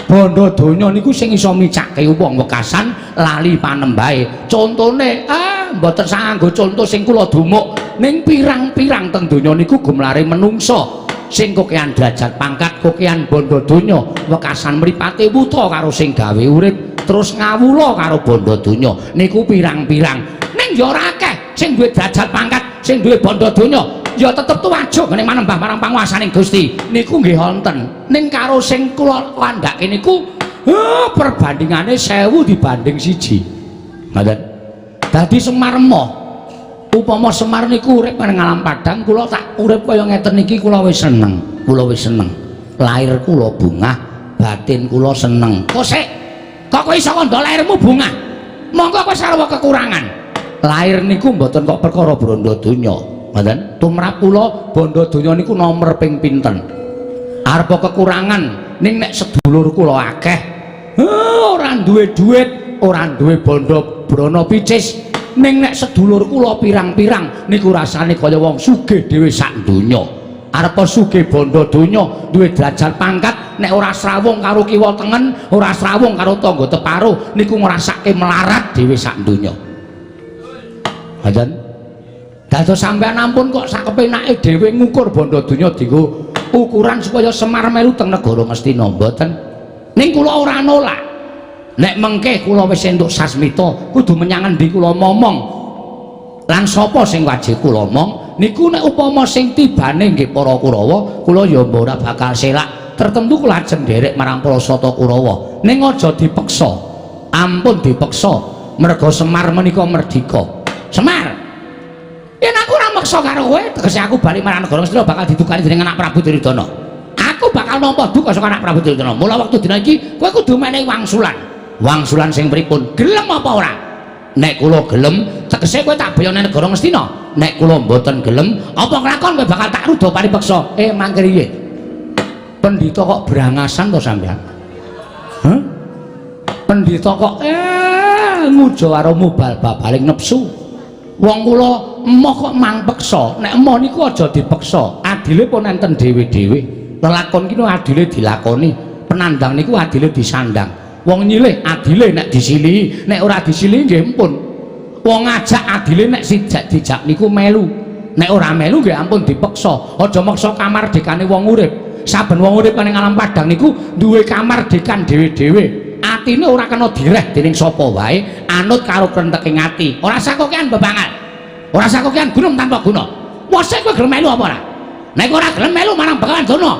Bondo donya niku sing iso micake wong wekasan lali panembahe. Contone, mboten sanggo conto sing kula dumuk, ning pirang-pirang teng donya niku gumlare menungsa. Sing kokean derajat pangkat, kokean bondo donya, wekasan mripate wuta karo sing gawe urip, terus ngawula karo bondo donya. Niku pirang-pirang. Ning ya ora akeh sing duwe derajat pangkat, sing duwe bondo donya, ya tetep tuwajuk ngene manembah marang panguwasaning Gusti. Niku nggih wonten. Ning karo sing kula kandhake niku perbandingane 1000 dibanding 1. Ngoten. Dadi Semar emoh. Upama Semar niku urip nang alam padang, kula tak urip kaya ngeten iki kula wis seneng. Kula wis seneng. Lahir kula bungah, batin kula seneng. Kosek, kok kowe iso kandha lahirmu bungah? Monggo kowe sarwa kekurangan. Lahir niku mboten kok perkara bondo donya. Ngoten. Tumrap kula bondo donya niku nomer ping pinten. Arepa kekurangan ning nek sedulur kula akeh, ora duwe duit, ora duwe bondo brana picis. Ning nek sedulur kula pirang-pirang niku rasane kaya wong sugih dhewe sak donya. Arepa sugih bondo donya, duwe derajat pangkat, nek ora srawung karo kiwa tengen, ora srawung karo tangga teparo, niku ngrasake melarat dhewe sak donya. Ngoten. Dados sampean ampun kok sakepenake dhewe ngukur bondo donya dienggo ukuran supaya Semar melu teng negara Ngastina, mboten. Ning kula ora nolak. Nek mengke kula wis entuk sasmita, kudu menyang endi kula momong. Lan sapa sing wajib kula omong niku nek upama sing tibane nggih para Kurawa, kula ya ora bakal selak. Tertentu kula ajeng nderek marang para sata Kurawa. Ning aja dipeksa. Ampun dipeksa. Merga Semar menika merdika. Semar, yen aku ora meksa karo kowe, tegese aku bali marang negara Ngastina bakal didukani dening anak Prabu Duryudana. Aku bakal nampa duka saka anak Prabu Duryudana. Mula wektu dina iki kowe kudu menehi wangsulan. Wangsulan sing pripun? Gelem apa ora? Nek kula gelem, tegese kowe tak boyone negara Ngastina. Nek kula mboten gelem, apa nglakon kowe bakal tak ruda paripeksa. Mangkriye? Pendhita kok brangasan to sampean? Hah? Pendhita kok ngujo karo mubal babaling nepsu. Wong kula emoh kok mang peksa. Nek emoh niku aja dipeksa. Adile pun enten dhewe-dhewe. Lelakon ki adile dilakoni, penandang niku adile disandang. Wong nyilih adile nek disilihi, nek ora disilihi nggih ampun. Wong ngajak adile nek sijak dijak niku melu. Nek ora melu nggih ampun dipeksa. Aja meksa kamardikane wong urip. Saben wong urip ning alam padang niku duwe kamardikan dhewe-dhewe. Atine ora kena direh dening sapa wae, anut karo krenteking ati. Ora sakokean bebangal. Ora sakokean gunung tanpa guna. Wose kowe gelem melu apa ora? Nek ora gelem melu marang Begawan Durna.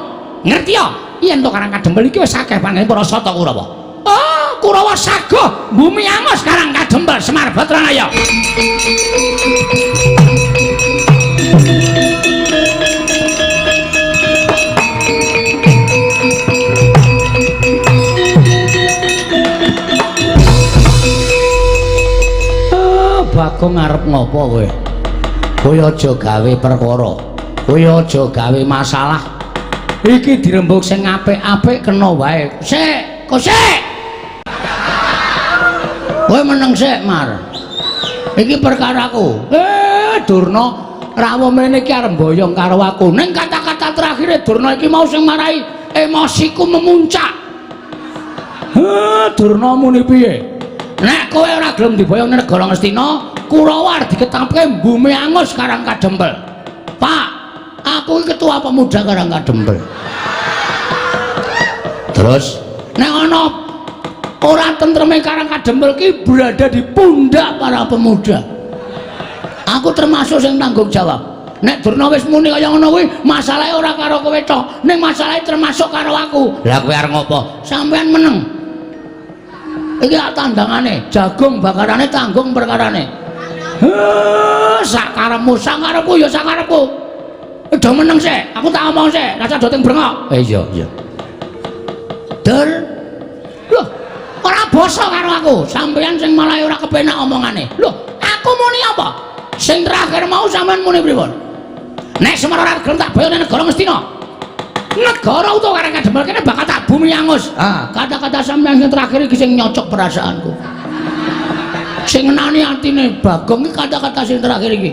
Ngerti ya? Yen to Karang Kadempel iki wis akeh panggene para sata Kurawa. Oh, Kurawa sagoh bumi angus Karang Kadempel Semar Batranaya. Bagong arep ngopo kowe? Kowe aja gawe perkara. Kowe aja gawe masalah. Iki dirembug sing apik-apik kena wae. Sik, kosik. Kowe meneng sik, Mar. Iki perkaraku. Durna rawuh mrene iki arep mboyong karo aku. Ning kata-kata terakhire Durna iki mau sing marai emosiku memuncak. Durna muni piye? Nek kowe ora gelem diboyong ning negara Ngastina, Kurawa arep diketapke bumi angus Karang Kadempel. Pak, aku iki ketua pemuda Karang Kadempel. Terus nek ana ora tentreme Karang Kadempel ki berada di pundak para pemuda. Aku termasuk sing tanggung jawab. Nek Durna wis muni kaya ngono kuwi, masalahe ora karo kowe tok, ning masalahe termasuk karo aku. Lah kowe arep ngopo? Sampeyan meneng. Iki tandangane, jagung bakarane tanggung perkarane. Sakarepmu, sakarepku ya sakarepku. Do meneng sik, aku tak omong sik, rasa do teng brengok. Iya, iya. Dur. Loh, ora basa karo aku. Sampeyan sing malah ora kepenak omongane. Loh, aku muni apa? Sing terakhir mau sampeyan muni pripun? Nek Semar ora gelem tak boyone negara Ngastina. Negara utawa Karang Kadempel kene bakal tak bumi angus. Ah, kata-kata sampeyan sing terakhir iki sing nyocok perasaanku. Sing ngenani atine Bagong iki kata-kata sing terakhir iki.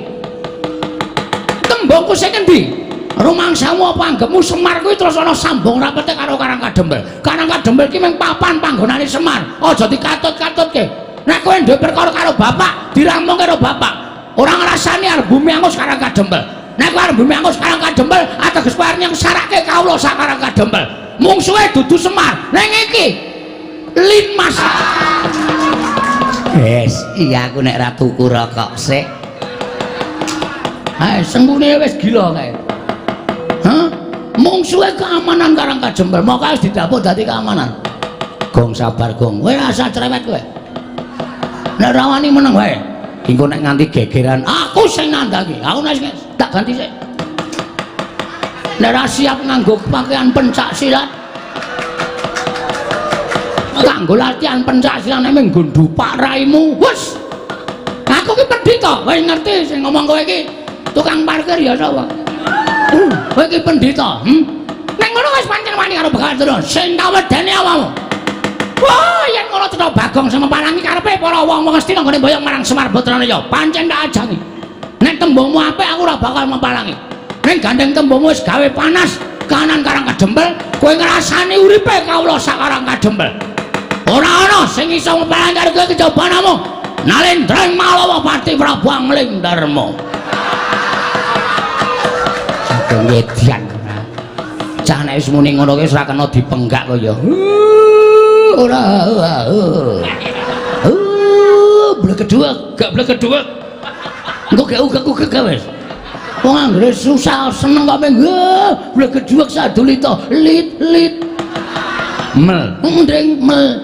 Tembungku sing endi? Rumangsamu apa anggepmu Semar kuwi terus ana sambung rapete karo Karang Kadempel. Karang Kadempel iki mung papan panggonane Semar. Aja dikatut-katutke. Nek kowe duwe perkara karo bapak, dirampung karo bapak. Ora ngrasani arep bumi angus Karang Kadempel. Nek kowe arep bumi angus Karang Kadempel, ateges kowe arep nyengsarake kawula sak Karang Kadempel. Mungsuhe dudu Semar, ning iki Linmas. Wes, iya aku nek ra tuku rokok sik. Ha, sengkune wis gila kae. Hah? Mungsuhe keamanan Karang Kadempel, moko wis didapuk dadi keamanan. Gong sabar, Gong. Kowe rasa cerewet kowe. Nek ra wani meneng wae. Engko nek nganti gegeran, aku sing nandhangi. Aku nek tak ganti sik. Nek ra siap nganggo pakaian pencak silat, kanggo latihan pencak silat nek mung nggo ndupak raimu. Wes. Aku ki pendhita, kowe ngerti sing ngomong kowe iki tukang parkir ya sapa? Kowe iki pendhita, Nek ngono wis pancen wani karo Begawan Durna, sing tak wedeni awakmu. Wah, yen ngono cetha Bagong sing meparangi karepe para wong-wong Astina nggone mboyong marang Semar Badranaya. Pancen tak ajangi. Nek tembungmu apik aku ora bakal meparangi. Ning gandeng tembungmu wis gawe panas kanan Karang Kadempel, kowe ngrasani uripe kawula sak Karang Kadempel. Ora ana sing iso meparangi karo kowe kejaba namung Nalendra ing Malawa Pati Prabu Angling Darma. Sageng edian. Cah nek wis muni ngono ki wis ora kena dipenggak kok ya. Ora. Blegeduwek, gak blegeduwek. Engko gak ugek-ugek wis. Wong anggere susah seneng kok meng blegeduwek sadulita lit lit. Mel, ndring mel.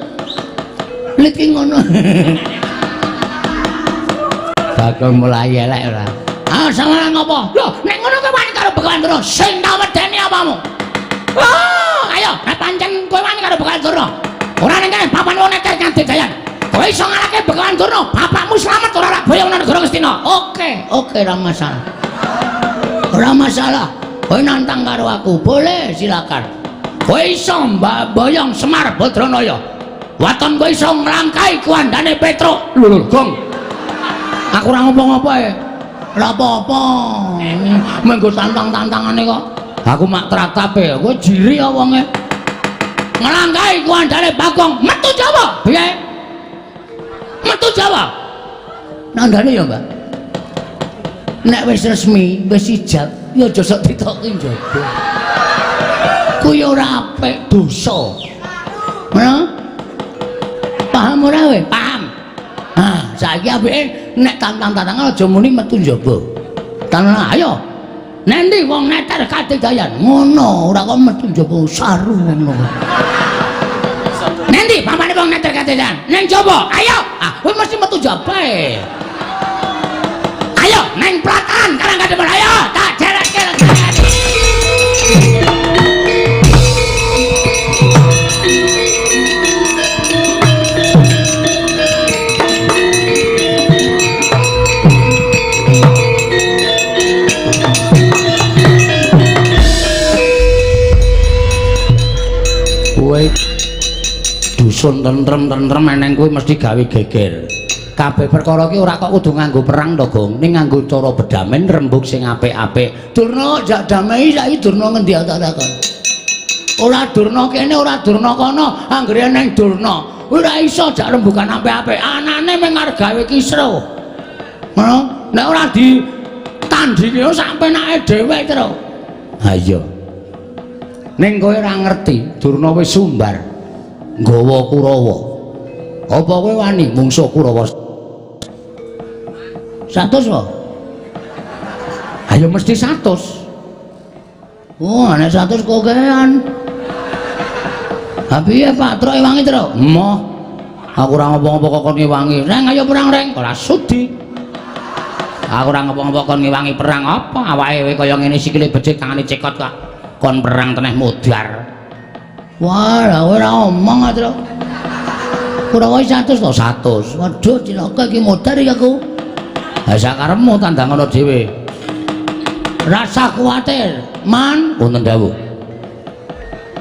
Lit ki ngono. Bagong mulai elek ora. Ah, sampeyan ngopo? Lho, nek ngono kowe wani karo Begawan Durna, sing tak wedeni apamu? Wah, ayo, nek pancen kowe wani karo Begawan Durna. Ora ning kene papan wong neter kadedayan. Kowe iso ngalahke Begawan Durna, bapakmu slamet ora rak boyong nang negara Ngastina. Oke, oke ora masalah. Ora masalah. Kowe nantang karo aku, boleh silakan. Kowe iso boyong Semar Badranaya. Waton kowe iso nglangkai kuandane Petruk. Lho lho, Gong. Aku ora ngopo-ngopo e. Ora apa-apa. Menggo tantang-tantangane kok. Aku mak tratape, kowe jiri ya wonge. Nglangkai kuandane Bagong, metu Jawa. Piye? Metu Jawa. Nandane ya, Mbak. Nek wis resmi, wis ijab, ya aja sok ditoki njaba. Kuwi ora apik, dosa. Ngono? Paham ora kowe? Paham. Ah, saiki apike nek tantang-tantangan aja muni metu njaba. Tanang ayo. Nendi wong neter kadedayan. Ngono, ora kok metu njaba saru ngono. Nendi pamane wong neter kadedayan? Ning njaba. Ayo. Ah, kowe mesti metu njaba e. Ayo neng Plataran Karang Kadempel ayo tak jerekke. Kowe dusun tentrem-tentrem eneng kowe mesti gawe geger. Kabeh perkara ki ora kok kudu nganggo perang to, Gong. Ning nganggo cara bedamen rembug sing apik-apik. Durna jak damai saiki Durna ngendi tak takon. Ora Durna kene, ora Durna kono, anggere eneng Durna. Ora iso jak rembugan apik-apik. Anane mung arep gawe kisruh. Ngono? Nek ora ditandhingi sak penake dhewe terus. Ha iya. Ning kowe ora ngerti, Durna wis sumbar nggawa Kurawa. Apa kowe wani mungsuh Kurawa? 100 kok. Ayo mesti 100. Oh, nek 100 kokean. Ha piye Pak Truk ewangi, Truk? Emoh. Aku ora ngopo-ngopo kok kon ngewangi. Reng ayo perang, Reng. Ora sudi. Aku ora ngopo-ngopo kon ngewangi perang apa? Awake kaya ngene sikile becik tangane cekot kok. Kon perang teneh modar. Wah, lah ora omong, Truk. Kurawa 100 to 100. Waduh, cilaka iki modar iki aku. Ha sakarepmu tandang ngono dhewe. Rasa kuwatir, Man. Wonten dawuh.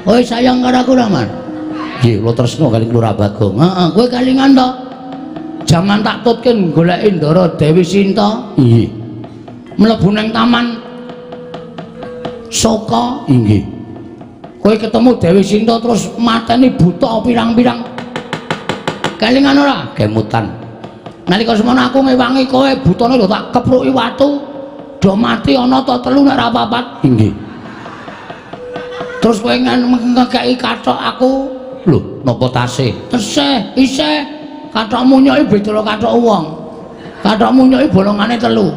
Kowe sayang karo aku ora, Man? Nggih, kula tresna kali Lurah Bagong. Heeh, kowe kalingan to? Jaman tak tutke goleki Ndara Dewi Sinta. Nggih. Mlebu nang taman Soka. Nggih. Kowe ketemu Dewi Sinta terus mateni buta pirang-pirang. Kelingan ora? Kemutan. Nalika semono aku ngewangi kowe butane lho tak kepruki watu. Do mati ana ta telu nek ora papat. Inggih. Terus kowe ngekeki kathok aku. Lho, napa tasih? Tesih, isih. Kathok munyoki beda karo kathok wong. Kathok munyoki bolongane telu.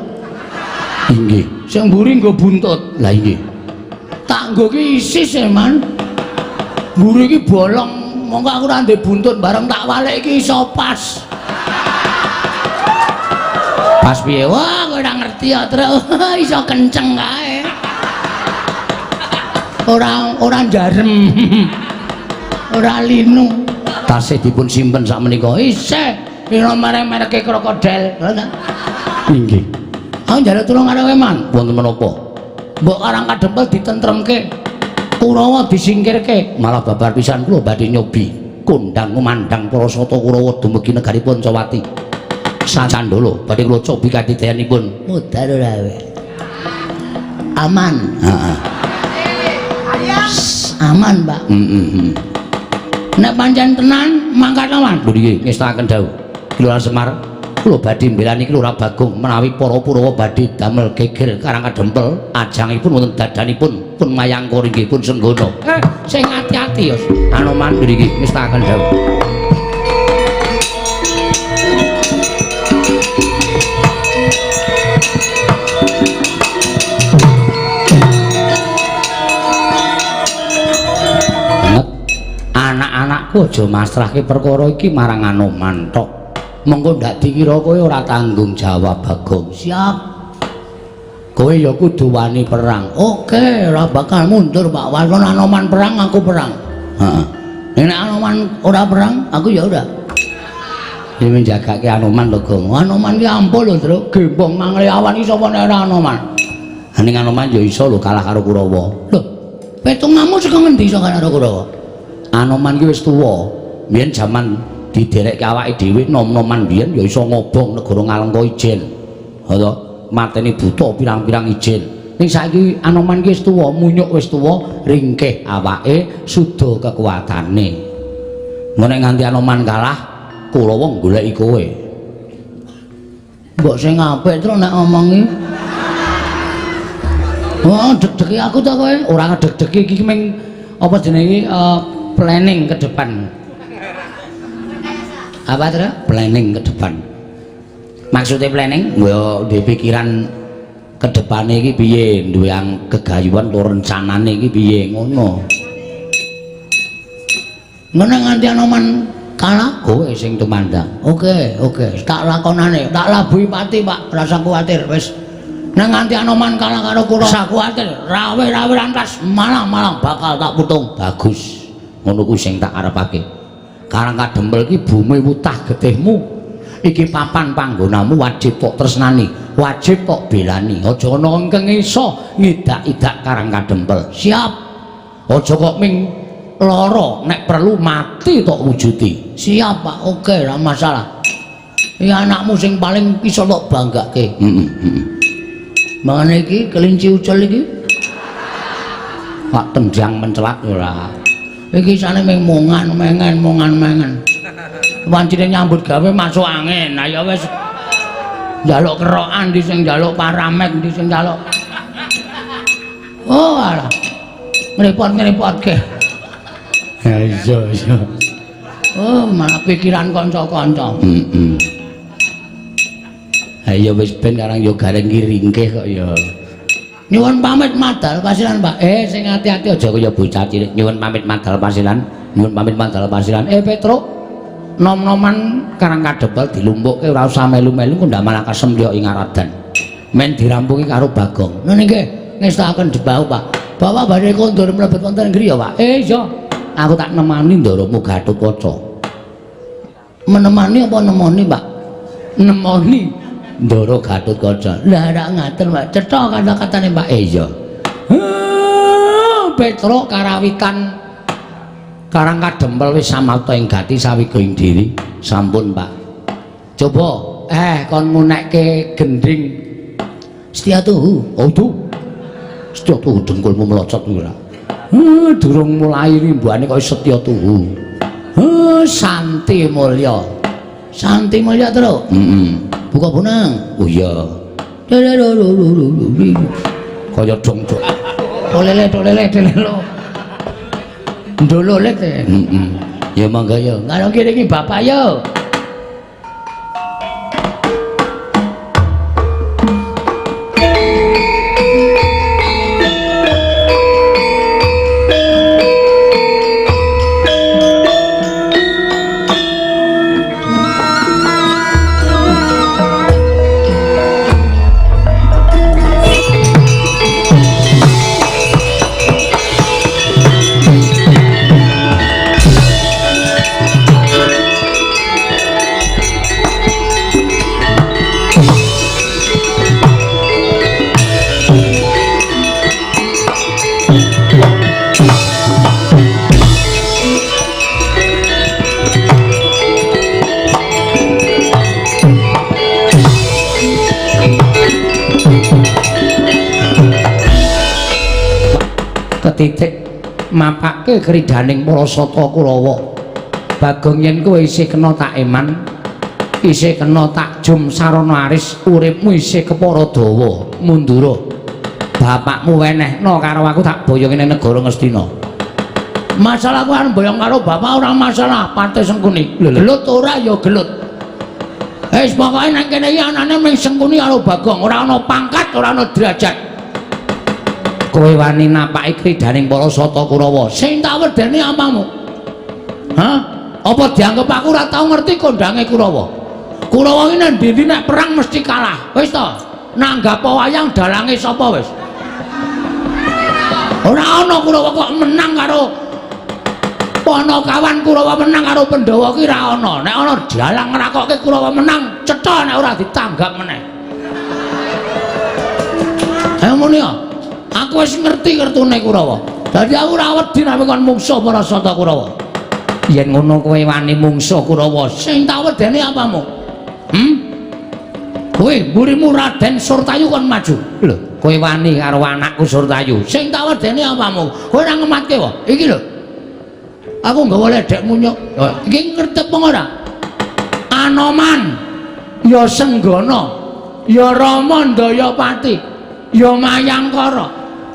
Inggih. Sing mburi nggo buntut. Lah inggih. Tak nggo ki isis e, Man. Mburi iki bolong, mongko aku ora ndek buntut bareng tak walik iki iso pas. Pas piye? Wah, kowe ora ngerti ya, Truk. Iso kenceng kae. Ora njarem. Ora linu. Tasih dipun simpen sak menika. Isih, pira merek-mereke krokodil. Inggih. Aku njaluk tulung karo kowe, Man. Wonten menapa? Mbok Karang Kadempel ditentremke. Kurawa disingkirke. Malah babar pisan kula badhe nyobi kondang kumandhang para sata Kurawa dumugi negari Pancawati. Sacandala badhe kula cobi kadidayanipun. Mudhar ora kowe. Aman. Heeh. Aman, Pak. Heeh. Nek pancen tenan mangkat aman. Lho nggih, ngestakaken dawuh. Kelurahan Semar, kula badhe mbelani Kelurahan Bagong menawi para Kurawa badhe damel geger Karang Kadempel, ajangipun wonten dadanipun pun mayangkara inggih pun senggana. Sing ati-ati ya. Anoman nggih ngestakaken dawuh. Anak-anakku aja masrahke perkara iki marang Anoman tok. Mengko ndak dikira kowe ora tanggung jawab, Bagong. Siap. Kowe ya kudu wani perang. Oke, ora bakal mundur, Pak. Walaupun Anoman perang, aku perang. Heeh. Nek Anoman ora perang, aku ya ora. Iki njagake Anoman lho, Gong. Anoman ki ampuh lho, Truk. Gembong mangle awan iki sapa nek ora Anoman? Ning Anoman ya iso lho kalah karo Kurawa. Lho, petunganmu saka ngendi iso kalah karo Kurawa? Anoman ki wis tuwa. Biyen jaman diderekke awake dhewe nom-noman biyen ya iso ngobong negara Ngalengka ijen. Ha to, mateni buta pirang-pirang ijen. Ning saiki Anoman ki wis tuwa, munyuk wis tuwa, ringkih awake, suda kekuatane. Mun nek nganti Anoman kalah, Kurawa goleki kowe. Mbok sing apik terus nek ngomongi. Wah, deg-degi aku ta kowe? Ora ngedeg-degi iki ming apa jenenge planning ke depan. Apa terus? Planning ke depan. Maksudnya planning? Ya duwe pikiran ke depane iki piye, duwe kegayuhan utawa rencanane iki piye ngono. Ngono nganti Anoman kalah kowe sing tumandang. Oke, oke, tak lakonane, tak labuhi pati, Pak, rasa kuwatir wis. Nek nganti Anoman kalah karo Kurawa, rasa kuwatir, rawe-rawe rantas malang-malang bakal tak putung. Bagus. Ngono kuwi sing tak arepake. Karang Kadempel iki bumi wutah getihmu. Iki papan panggonamu wajib kok tresnani, wajib kok belani. Aja ana ingkang iso ngidak-idak Karang Kadempel. Siap. Aja kok ming lara, nek perlu mati tok wujudi. Siap, Pak. Oke, ora masalah. Iki anakmu sing paling iso tok banggake. Heeh, heeh. Mangane iki kelinci ucul iki. Pak tendang mencelat ora. Iki isane ming mongan mengen mongan mengen. Wancine nyambut gawe masuk angin. Nah ya wis njaluk kerokan ndi sing njaluk paramek ndi sing njaluk. Oh alah. Ngrepot-ngrepotke. Ya iya iya. Oh malah pikiran kanca-kanca. Heeh. Ha ya wis ben karang ya gareng ki ringkih kok ya. Nyuwun pamit madal pasiran, Pak. Sing ati-ati aja kaya bocah cilik. Nyuwun pamit madal pasiran. Nyuwun pamit madal pasiran. Petruk, nom-noman Karang Kadempel dilumpukke ora usah melu-melu kok ndak malah kasembyok ing aradan. Men dirampungi karo Bagong. Ngono nggih, ngestakaken debau, Pak. Bapak badhe kondur mlebet wonten griya, Pak. Iya. Aku tak nemani ndaramu Gatotkaca. Menemani apa nemoni, Pak? Nemoni ndara Gatotkaca. Lah ora ngaten, Pak. Cetha kata-katane, Pak. Iya. Petruk karawitan Karang Kadempel wis samapta ing gati sawiga ing diri. Sampun, Pak. Coba kon ngunekke gendhing Setia Tuhu. Oh, tuh. Setia Tuhu dengkulmu melocot ora. Durung mulai rimbane kaya Setia Tuhu. Santi Mulya. Santi Mulya, Truk. Heeh. Buka bonang. Oh iya. Kaya dong-dong. Tolele tolele tolele. Ndololet. Heeh. Ya mangga ya. Karo kene iki bapak yo. Ketitik mapake kridaning para sata Kurawa. Bagong yen kowe isih kena tak eman, isih kena tak jum sarana aris, uripmu isih kepara dawa, mundura. Bapakmu wenehno karo aku tak boyong ning negara Ngastina. Masalah aku arep boyong karo bapak ora masalah, Patih Sengkuni. Gelut ora ya gelut. Wis pokoke nang kene iki anane mung Sengkuni karo Bagong, ora ana pangkat, ora ana derajat. Kowe wani napaki kridaning para sata Kurawa. Sing tak wedeni apamu? Hah? Apa dianggep aku ora tau ngerti kondange Kurawa? Kurawa iki nang ndi-ndi nek perang mesti kalah. Wis to? Nanggap wayang dalange sapa wis? Ora ana Kurawa kok menang karo Panakawan, Kurawa menang karo Pandhawa ki ora ana. Nek ana dalang ngrakokke Kurawa menang, cetha nek ora ditanggap meneh. Ayo muni ya. Aku wis ngerti kertune Kurawa. Dadi aku ora wedi nek kon mungsuh para sata Kurawa. Yen ngono kowe wani mungsuh Kurawa, sing tak wedeni apamu? Hmm? Kowe mburimu Raden Surtayu kon maju. Lho, kowe wani karo anakku Surtayu. Sing tak wedeni apamu? Kowe ora ngematke wae. Iki lho. Aku nggawa ledek munyuk. Iki ngertep ora? Anoman, ya Senggana, ya Rama Ndayapati, ya Mayangkara,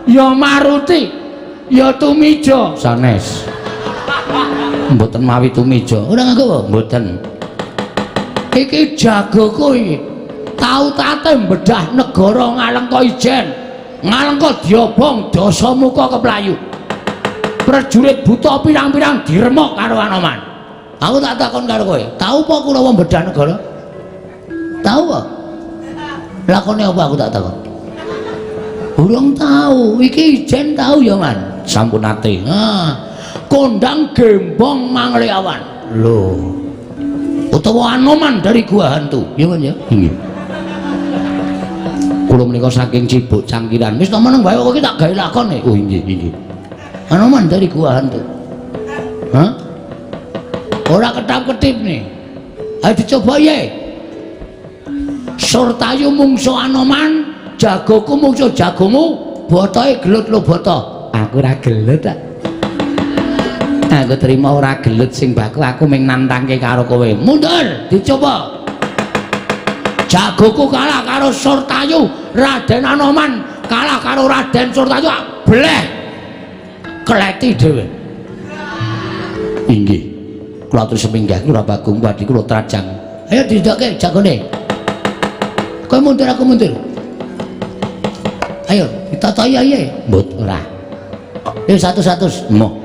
ya Maruti, ya Tumija. Sanes. Mboten mawi Tumija. Ora nganggo apa? Mboten. Iki jagoku iki. Tau tate mbedah negara Ngalengka ijen. Ngalengka diobong dasamuka keplayu. Prajurit buta pirang-pirang diremok karo Anoman. Aku tak takon karo kowe, tau apa Kurawa mbedah negara? Tau apa? Lakone apa aku tak takon? Urung tau, iki ijen tau ya, Man. Sampun nate. Ha. Kondang gembong Mangleawan. Lho. Utawa Anoman dari Gua Hantu. Ya, Man ya? Nggih. Kula menika saking Cibuk Cangkiran. Wis to meneng wae kok iki tak gawe lakon e. Oh nggih, nggih. Anoman dari Gua Hantu. Hah? Ora ketap-ketip nih. Ayo dicoba ye. Surtayu mungsuh Anoman, jagoku mungsuh jagomu, botoe gelut lho boto. Aku ora gelut ta. Aku terima ora gelut sing baku, aku mung nantangke karo kowe. Mundur, dicoba. Jagoku kalah karo Surtayu, Raden Anoman kalah karo Raden Surtayu, bleh. Kleti dhewe. Inggih. Kula atur seminggah kula Bagong badhe kula trajang. Ayo didokke jagone. Kowe mundur aku mundur. Ayo ditatahi ae. Mbot ora. Ayo 100. Moh.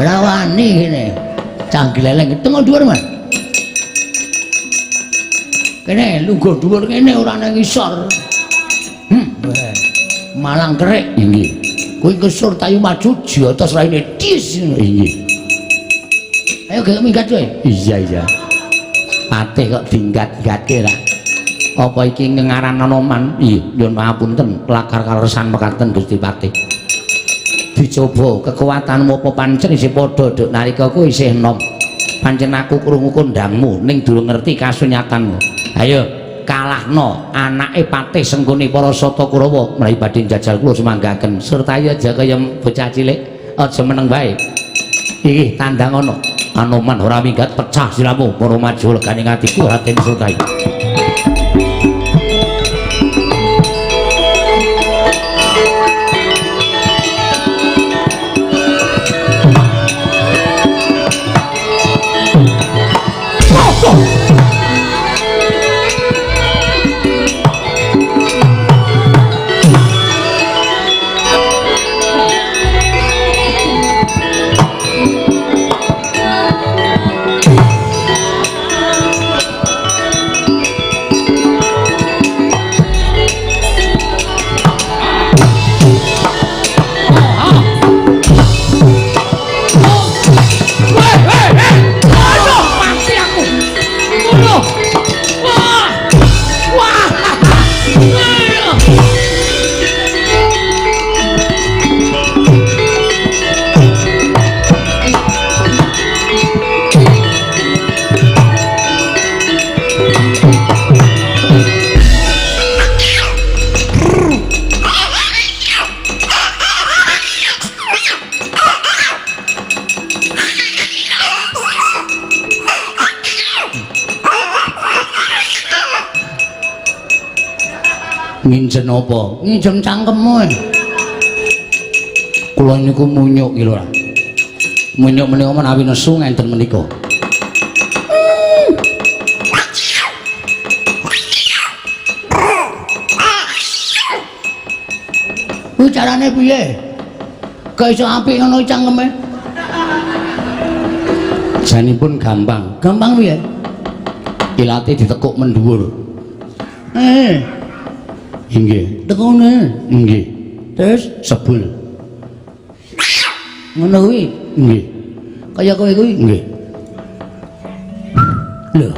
Ora wani kene. Cah gleleng tengok dhuwur, Mas. Kene lungguh dhuwur kene ora nang ngisor. Malang kerik. Inggih. Kowe kesur tayu maju jotos raine dis. Inggih. Ayo gek minggat kowe. Iya iya. Patih kok dinggat-gatke ra. Apa iki ngengaran Anoman? Iya, nyuwun pangapunten, lakar kaleresan mekaten Gusti Patih. Dicoba kekuatanmu apa pancen isih padha duk nalika kowe isih enom. Pancen aku krungu kondangmu ning durung ngerti kasunyatanmu. Ayo kalahno anake Patih Sengkuni para sata Kurawa menawi badhe njajal kula sumanggaken. Surtayu aja kaya bocah cilik, aja meneng wae. Iki tandang ana. Anoman ora minggat pecah siramu para maju legane atiku Raden Surtayu. Nginjen apa? Nginjen cangkemmu. Kula niku munyuk iki lho. Munyuk menika menawi nesu ngenten menika. Kuwi carane piye? Kok iso apik ngono cangkeme? Janipun gampang. Gampang piye? Ilate ditekuk mendhuwur. Inggih. Tekune. Nggih. Terus sebul. Ngono kuwi. Nggih. Kaya kowe kuwi. Nggih. Lho.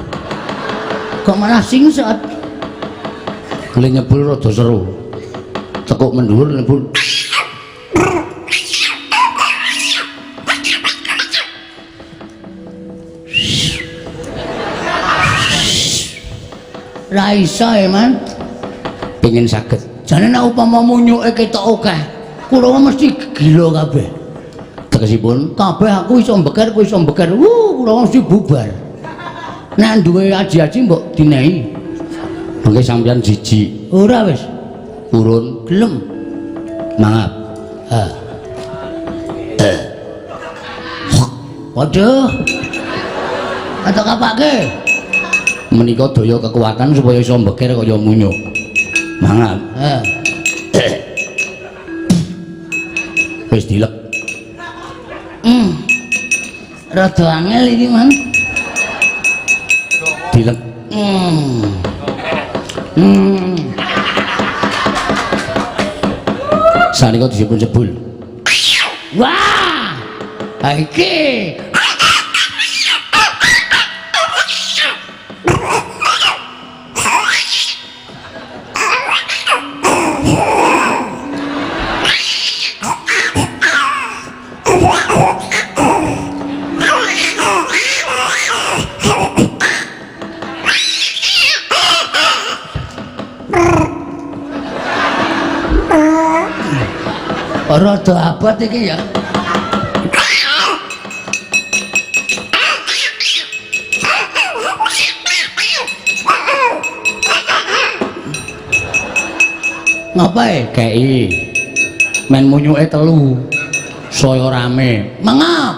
Kok malah singset? Kule nyebul rada seru. Tekuk mendhuwur nyebul. Ra iso e, Man. Pengen saged. Jane nek upama munyuke ketok akeh, kula mesti gila kabeh. Tegesipun kabeh aku iso mbeker, kowe iso mbeker. Wuh, kula mesti bubar. Nek duwe aji-aji mbok dinehi. Mengke sampeyan jijik. Ora wis. Purun gelem. Mangap. Ha. Waduh. Atok kapake. Menika daya kekuatan supaya iso mbeker kaya munyuk. Mangap. Ha. Wis dilek. Rada angel iki, Man. Dilek. Sanika disebut jebul. Wah! Iki. Rada abot iki ya. Ngapae? Kei. Men munyuke telu. Saya rame. Mangap.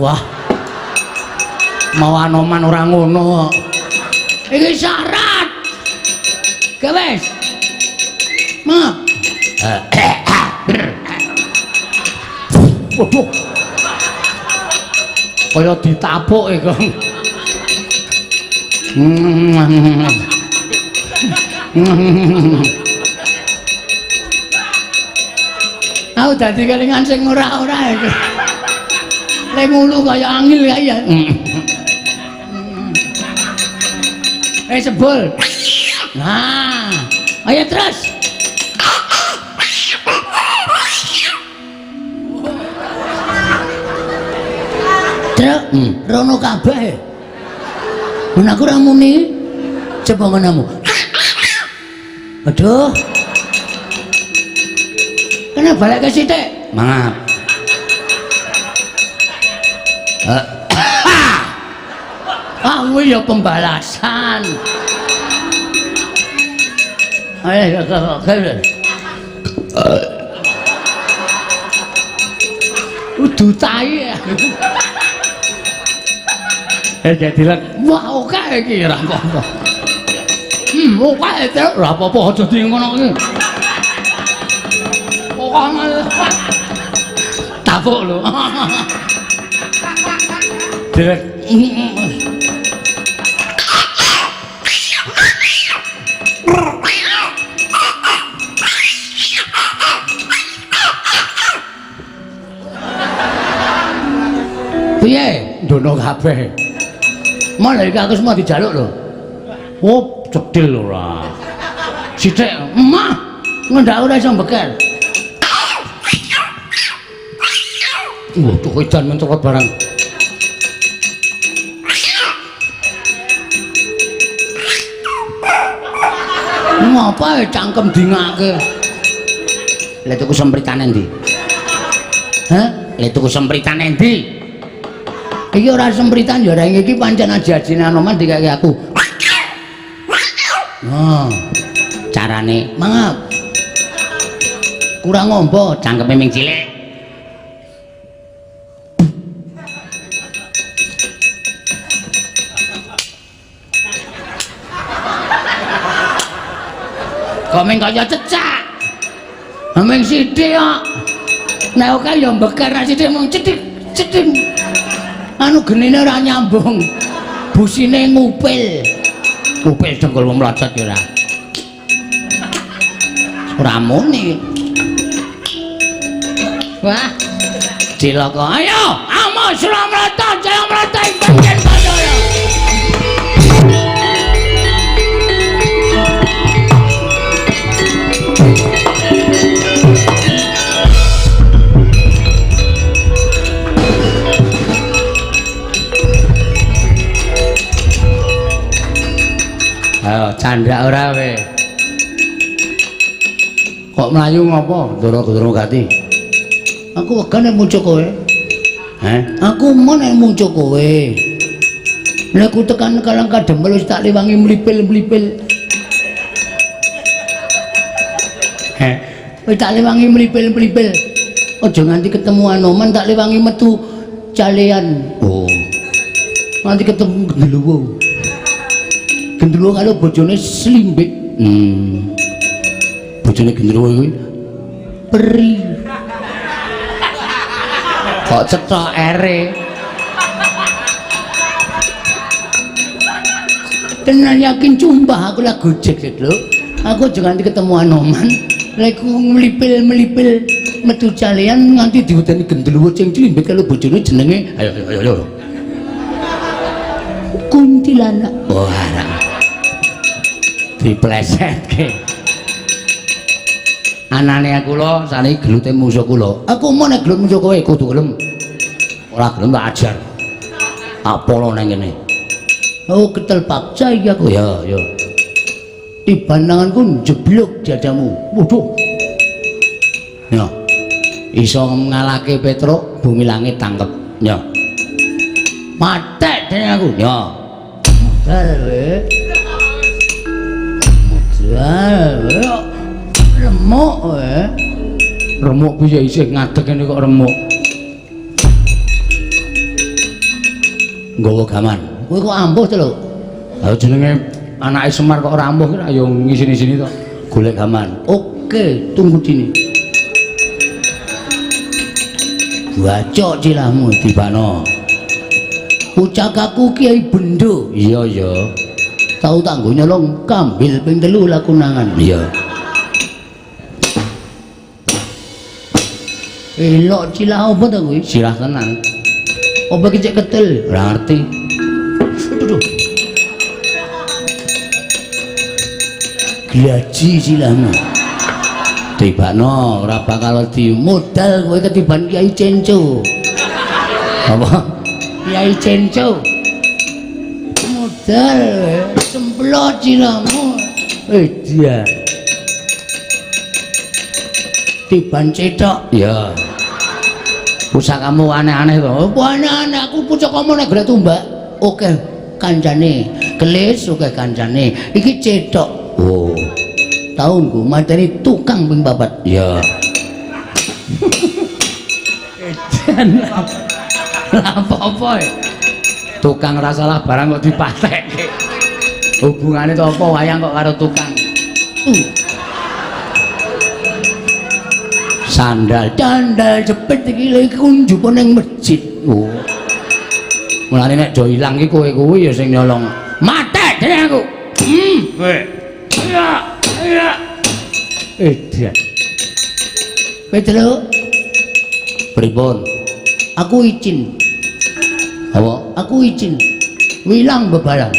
Wah. Mau Anoman ora ngono kok. Iki syarat. Ge wis. Maaf. Waduh. Kaya ditapuk iku. Aku dadi kelingan sing ora-ora iki. Le ngulu kaya angil kae ya. Sebul. Nah, ayo terus. Truk, rono kabeh. Men aku ora muni. Coba ngonomu. Aduh. Kena balik ke sithik. Mangap. Ah, kuwi ya pembalasan. Ayo, udu tai. Jadi wah oke iki ora apa-apa. Oke truk ora apa-apa aja di ngono iki. Tapuk lho. Direk. Piye? Ndono kabeh. Malah iki aku semua dijaluk lho. Oh, cedhil ora. Sithik, emah. Ngendak ora iso mbeker. Waduh, edan mencolot barang. Ngapa cangkem dingake? Lha tuku sempritane endi? Hah? Lha tuku sempritane endi? Iki ora sempritan ya, ora iki pancen aji-ajine Anoman dikeke aku. Oh. Carane mangap. Kurang ngombo, cangkeme ming cilik. Kok ming kaya cecak. Ming sithik kok. Nek oke ya mbeker, nek sithik mung cethik cethik. Anu genine ora nyambung. Busine ngupil. Ngupil dengkul mlocot ya ora. Ora muni. Wah. Cilaka. Ayo, amo Sramrata, Jayamrata ing bagian Bathara. Ayo, candhak ora kowe. Kok mlayu ngopo? Ndara-ndara gati. Aku wegah nek muncul kowe. Heh? Aku mon nek muncul kowe. Nek ku tekan Kalang Kadempel wis tak liwangi mlipil-mlipil. Heh? Wis tak liwangi mlipil-mlipil. Aja nganti ketemu Anoman tak liwangi metu calean. Oh. Nganti ketemu Genderuwo. Genderuwo karo bojone Slimbik. Bojone Genderuwo kuwi peri. Kok cethok ere. Tenan yakin sumpah aku lah gojek lho. Aku aja nganti ketemu Anoman, lek mlipil-mlipil metu calean nganti diwedeni Genderuwo sing Slimbik karo bojone jenenge ayo ayo ayo. Kuntilanak. Wah. Diplesetke. Anane aku lho saniki gelute musuh kula. Aku mau nek gelut musuh kowe kudu gelem. Ora gelem tak ajar. Tak polo nang kene. Oh, ketel paksa iki aku. Ya, ya. Tiban tanganku njeblug dadamu. Waduh. Ya. Iso ngalahke Petruk, bumi langit tangkep. Ya. Matek dene aku. Ya. Modal kowe. Modal kowe. Remuk kowe. Remuk piye isih ngadeg kene kok remuk. Nggawa gaman. Kowe kok ampuh to lho? Ha jenenge anake Semar kok ora ampuh ki ya ngisini-sini to. Golek gaman. Oke, tunggu sini. Bacok cilahmu dibano. Pucakaku Kiai Bendo. Iya ya. Tau tak nggo nyolong kambil ping 3 lakunangan. Iya. Elok cilah apa to kuwi? Silah tenan. Apa iki cek ketil? Ora ngerti. Aduh. Glaji silahmu. Tibakno ora bakal wedi. Modal kowe ketiban Kiai Cenco. Apa? Kiai Cenco. Modal semplot silahmu. Dia. Tiban cethok. Iya. Pusakamu aneh-aneh to. Apa aneh-aneh? Aku pusakamu nek golek tumbak. Oke kancane. Kelis oke kancane. Iki cethok. Oh. Taunku mateni tukang ping 4. Iya. Edan. Lah apa-apa. Tukang ora salah barang kok dipatekke. Hubungane to apa wayang kok karo tukang? Sandal candal jepit iki lho iku njupo ning masjid. Oh. Mulane nek do ilang iki kowe kuwi ya sing nyolong. Matek dene aku. Kowe. Iya, iya. Edan. Petro. Pripun? Aku izin. Apa? Aku izin. Wilang bebalang.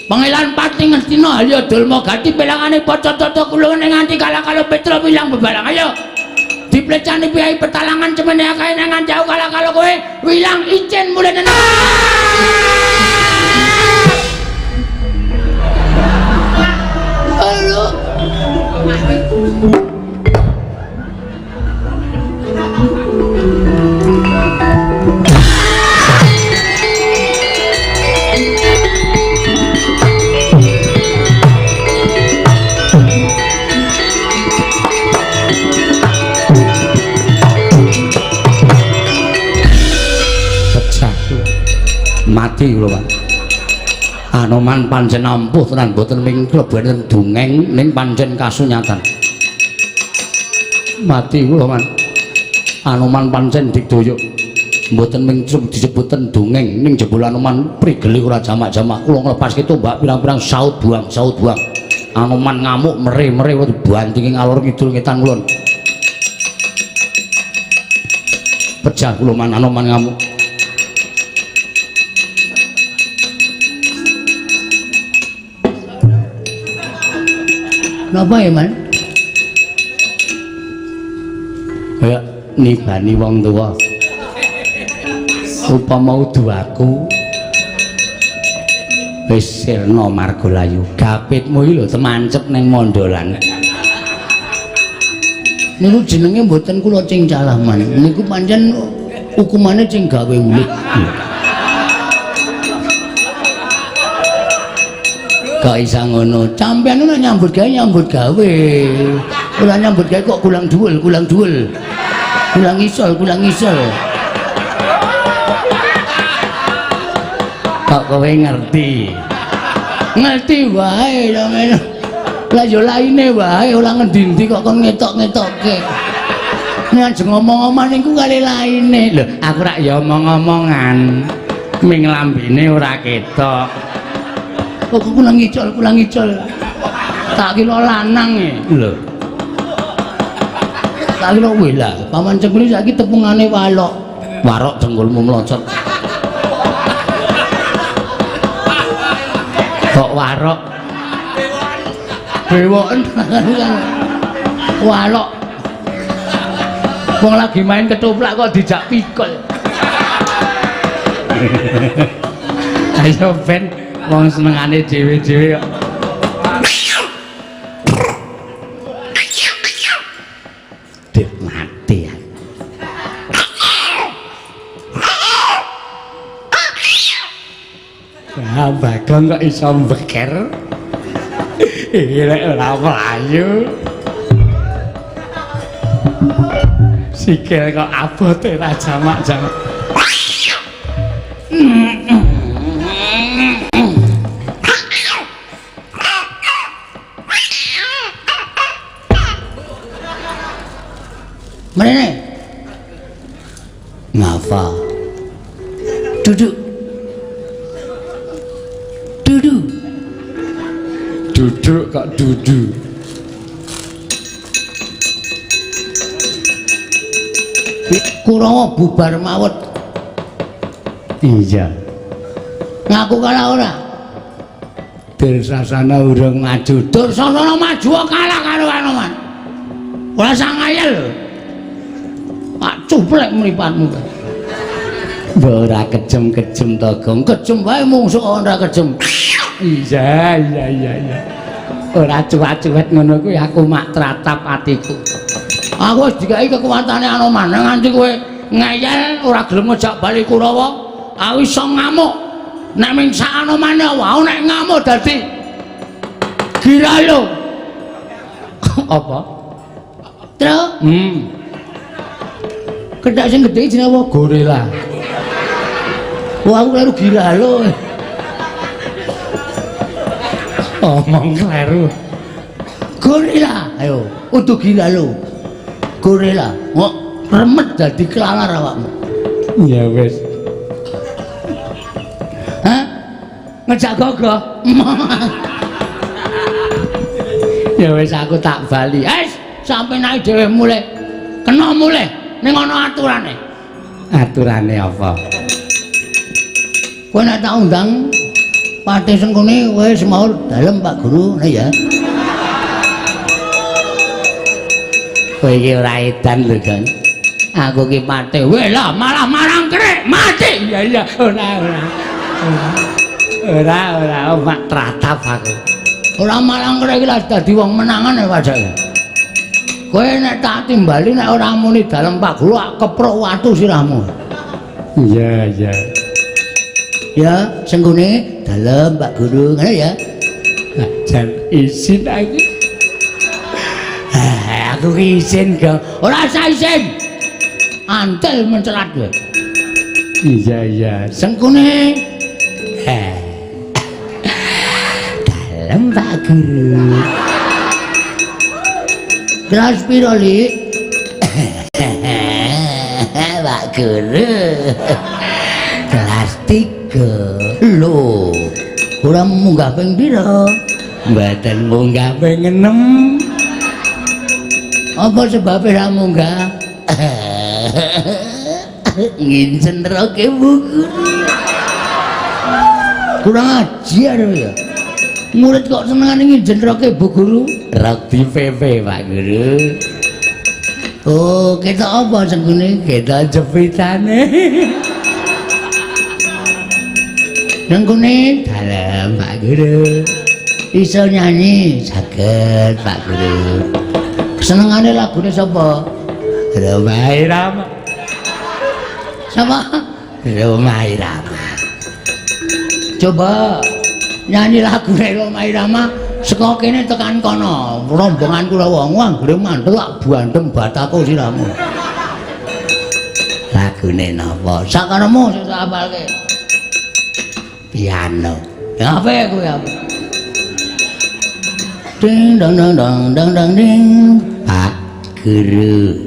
Pangeran Pati Ngastina Alya Dulma Gati pelangane paca tata kula nganti kalah-kalah Petro wilang bebalang. Ayo. Diplecani piyai petalangan cemene akeh nang jauh kalah-kalah kowe wilang izin mulai nang. Halo. Mati kula, Pak. Anoman pancen ampuh tenan, mboten ming klebu enten dongeng ning pancen kasunyatan. Mati kula, Man. Anoman pancen digdaya. Mboten ming disebuten dongeng ning jebul Anoman prigele ora jamak-jamak. Kula nglepaske tombak pirang-pirang saut buang, saut buang. Anoman ngamuk mere-mere dibantingi ngalor ngidul ngetan kulon. Pejah kula, Man, Anoman ngamuk. Napa ya, Man? Kaya nibani wong tuwa. Upama udu aku wis sirna margalayu. Gapitmu iki lho temancep ning mondolan. Niku jenenge mboten kula cingcalah, Man. Niku pancen hukumane sing gawe ulit. Kok isa ngono? Sampeyan ora nyambut gawe, nyambut gawe. Ora nyambut gawe kok kulang dhuwul, kulang dhuwul. Kulang isol, kulang isol. Kok kowe ngerti? Ngerti wae sampeyan. Lah ya laine wae ora ngendi-endi kok kon ngetok-ngetokke. Nek ajeng ngomong-omongan niku kali laine. Lho, aku rak ya omong-omongan. Ming lambene ora ketok. Kok kulang icol, kulang icol. Tak kira lanang e. Lho. Tak kira weh lah, paman cengkul saiki tepungane walok. Warok dengkulmu mlocot. Kok warok? Bewoken walok. Wong lagi main ketoprak kok dijak pikul. Ayo ben wong senengane dhewe-dhewe kok. Dek mati ya. Ah, Bagong kok iso mbeker. Iki lek ora mlayu. Sikil kok abote ra jamak-jamak. Mrene. Ngapa? Duduk. Duduk. Duduk kok duduk. Kurawa bubar mawet. Iya. Ngaku kalah ora? Dursasana urung maju. Dursasana maju kalah karo Anoman. Ora sang ngayal lho. Pak cuplek mripatmu. Ora kejem-kejem to, Gong. Kejem wae mungsuk ora kejem. Iya, iya, iya, iya. Ora cuwat-cuwet ngono kuwi aku mak tratap atiku. Aku wis dikai kekuatane Anoman nganti kowe ngeyel ora gelem ngejak bali Kurawa, aku iso ngamuk. Nek ming sak Anomane wae nek ngamuk dadi Giralo. Apa? Tru? Kedak sing gedhe jenenge apa? Gorila. Wah, aku kleru Giralo. Omong kleru. Gorila, ayo, utuh Giralo. Gorila, kok remet dadi kelalar awakmu. Ya wis. Hah? Ngejak gogoh. Ya wis aku tak bali. Wis, sampe naik dhewe mulih. Kena mulih ning ana aturane. Aturane apa? Kowe nek tak undang Patih Sengkuni kowe semaur dalem Pak Guru, ngene ya. Kowe iki ora edan lho, Gan. Aku ki patih. Weh lah, malah marang krek, mati. Iya iya, ora ora. Ora ora mak tratap aku. Ora marang krek iki lah dadi wong menangan ya pajake. Kowe nek tak timbali nek ora muni dalem Pak Guru ak keprok watu sirahmu. Iya iya. Ya, Sengkuni dalem Pak Guru, ngene ya. Jan izin aku. Aku ki izin, Gong. Ora usah izin. Antel mencelat kowe. Iya iya. Sengkuni Dalem Pak Guru. Kelas piro, Lik? Pak Guru. Kelas 3. Lho, ora munggah ping pira? Mboten munggah ping 6. Apa sebabe ra munggah? Ngincen roke Bu Guru. Kurang ajar ya. Murid kok senengane ngincen roke Bu Guru? Rok di PP Pak Guru. Oh, ketok apa senggune? Ketok jepitane. Nenggune dalem Pak Guru. Iso nyanyi saged Pak Guru. Senengane lagune sapa? Rhoma Irama. Sapa? Rhoma Irama. Coba nyanyi lagune Rhoma Irama saka kene tekan kono. Rombongan Kurawa anggere mantel tak bandem batako siramu. Lagune napa? Sakaremu sing tak apalke. Piano. Ya apa kuwi apa? Ding dong dong dong dong dong ding. Pak Guru.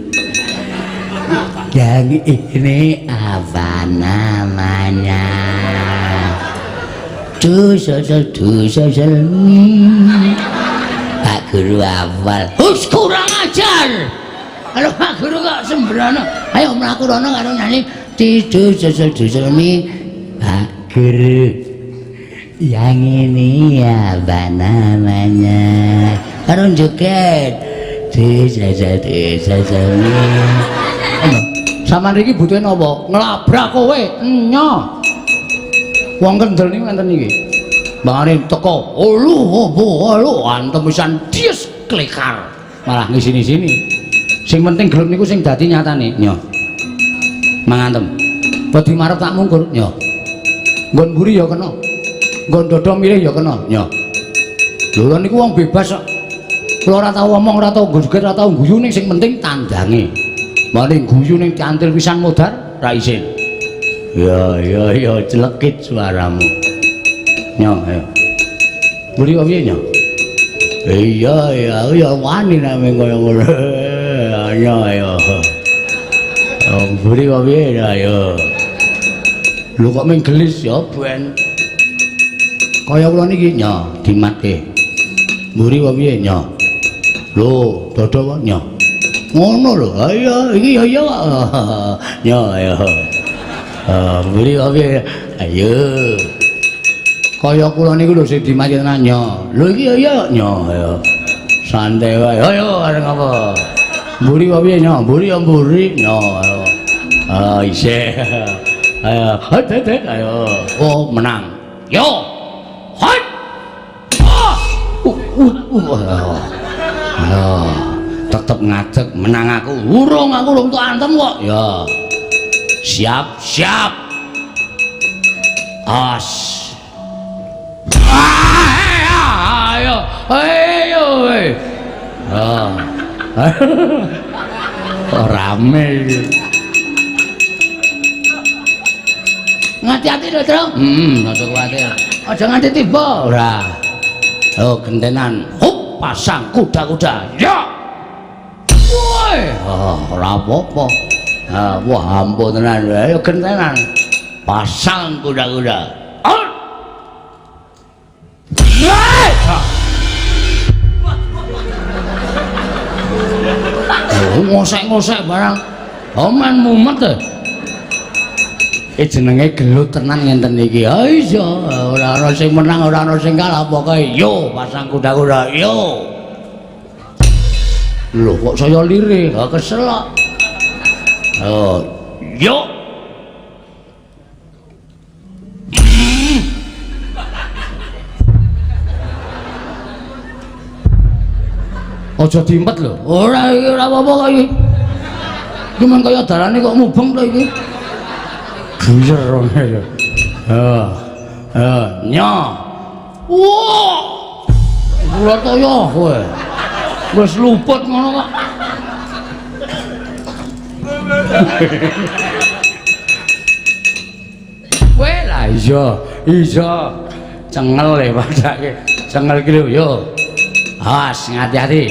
Yang ini apa namanya? Du sosol du sosol mi. Pak Guru hafal. Hus, kurang ajar. Halo Pak Guru kok sembrono. Ayo mlaku rono karo nyanyi du sosol du sosol mi. Pak Guru. Yang ini apa namanya? Karo joget. Du sosol du sosol mi. Sampeyan iki butuhe napa? Nglabrak kowe. Nyo. Wong kendel niku ngenten iki. Mbangane teko, olu opo olu antem pisan dies klekar. Malah ngisini-sini. Sing penting gelem niku sing dadi nyatane. Nyo. Mangantem. Wedi marep tak mungkur. Nyo. Nggon mburi ya kena. Nggon dada milih ya kena. Nyo. Lho niku wong bebas kok. Kula ora tau omong, ora tau joget, ora tau guyu ning sing penting tandange. Mane guyu ning cantil pisan modar ra isin. Ya ya ya celekit suaramu. Nyo ayo. Mburi kok piye nyo? Iya ya aku ya wani nek kaya ngono. Nyo ayo. Mburi kok piye ayo. Lho kok mung gelis ya ben. Kaya kula niki nyo dimatke. Mburi kok piye nyo? Lho dada kok nyo. Ngono lho. Ayo iki ya iya kok. Nyo ayo. Mburi kok piye? Ayo. Kaya kula niku lho sing dimati tenan nyo. Lho iki ya iya nyo ayo. Santai wae. Ayo areng apa? Mburi kok piye nyo? Mburi ya mburi nyo ayo. Ah isih. Ayo, het het het ayo. Oh menang. Yo. Het. Ah. Ayo. Tetep ngadeg menang aku. Urung aku urung tok antem kok. Ya. Siap, siap. As. Ayo, ayo, ayo. Oh, rame iki. Ngati-ati lho, Tru. Aja kuwatir. Aja nganti tiba. Ora. Oh, gentenan. Hup, pasang kuda-kuda. Ya. Woi, oh, ora apa-apa. Ah, wah ampun tenan. Ayo gentenan. Pasang kuda-kuda. Oh, ngosek-ngosek barang. Oh, men mumet e. Jenenge gelut tenan ngenten iki. Ha iya, ora ana sing menang, ora ana sing kalah, pokoke yo pasang kuda-kuda, yo. Lho kok saya lirih, ha kesel kok. Oh, yo. Aja diempet lho. Ora iki ora apa-apa kok iki. Iki men kaya darane kok mubeng to iki. Buyer rone ya. Ha. Ha, nyo. Wah. Kula toyo kowe. Wis luput ngono kok. Kowe lah iya, Iya. Cengel le padake. Cengel iki lho yo. Awas ngati-ati.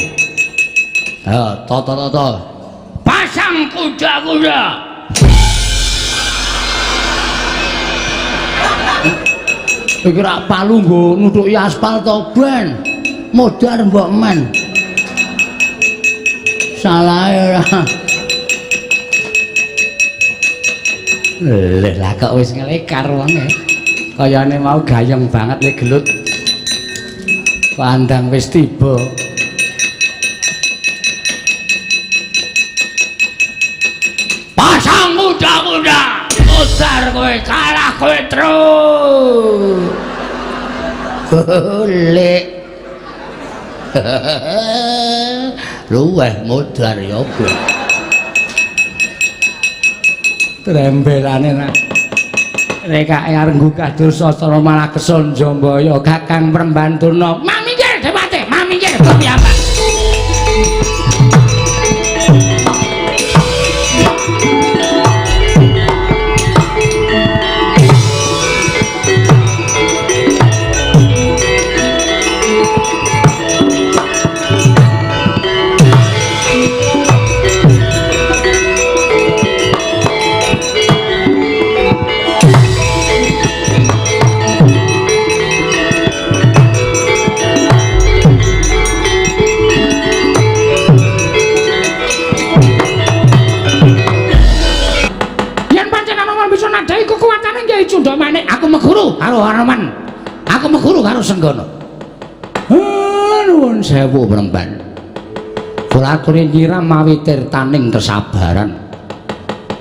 Ayo toto-toto. Pasang kuda-kuda. Iki rak palu nggo nuthuki aspal to ben. Modar mbok men. Salah ora. Leh lah kok wis ngelekar wonge. Kayane mau gayeng banget le gelut. Pandang wis tiba. Pasang kuda-kuda. Modar kowe kalah kowe terus. Lek. Luweh modar ya kowe. Trembelane nak. Rekake arep nggugah Dursasana malah kesun Jambaya Kakang Prembantuna. Maminggir Dewate, maminggir piyambak. Cundhamane aku meguru karo Anoman. Aku meguru karo Senggana. Nuwun sewu Premban. Kula aturi nyiram mawi tirtaning kesabaran.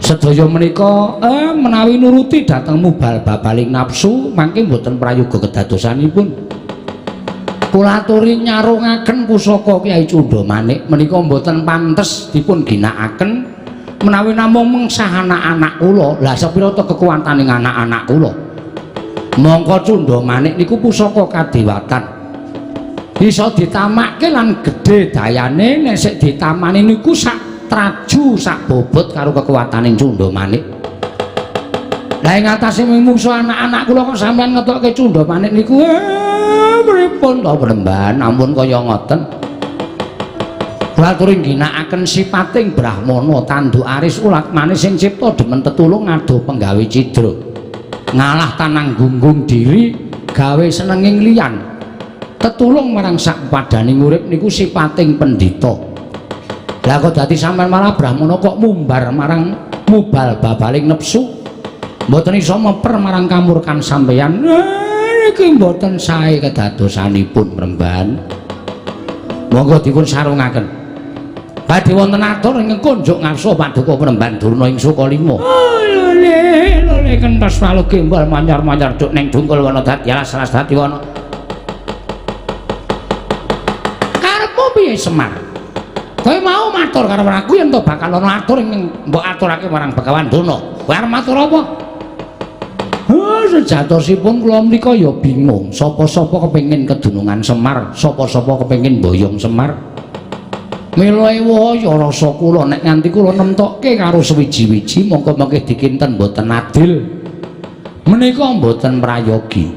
Sedaya menika menawi nuruti dhateng mubal babaling nafsu mangke mboten prayoga kedadosanipun. Kula aturi nyarungaken pusaka Kyai Cundhamanik menika mboten pantes dipun ginakaken menawi namung mengsah anak-anak kula. Lah sepira ta kekuwataning anak-anak kula? Mongko Cundhamanik niku pusaka kadewatan. Bisa ditamakke lan gedhe dayane nek sik ditamani niku sak traju sak bobot karo kekuwataning Cundhamanik. Lah ing atase mungsuh anak-anak kula kok sampean ngetokke Cundhamanik niku pripun to Premban? Ampun kaya ngoten. Kula aturi ngginakaken sipating brahmana tanduk aris ulat manis sing cipta demen tetulung ngado penggawe cidra. Ngalah tanang gunggung diri gawe senenging liyan. Tetulung marang sak padaning urip niku sipating pendhita. Lah kok dadi sampean malah brahmana kok mumbar marang mubal babaling nepsu. Mboten iso meper marang kamurkan sampeyan. Niki mboten sae kedadosanipun Premban. Monggo dipun sarungaken. Badhe wonten atur ingkang kunjuk ngarsa paduka Premban Durna ing Sukalima. Lole lole kentos walu gembol manyar-manyar duk ning dungkul wana dadi alas alas dadi wana. Karepmu piye Semar? Kowe mau matur karo aku yen to bakal ana atur ing mbok aturake marang Begawan Durna. Kowe arep matur apa? Sejatosipun kula menika ya bingung. Sapa-sapa kepengin kedunungan Semar, sapa-sapa kepengin mboyong Semar. Mila ewaya rasa kula nek nganti kula nemtokke karo sewiji-wiji mongko mengke dikinten mboten adil. Menika mboten prayogi.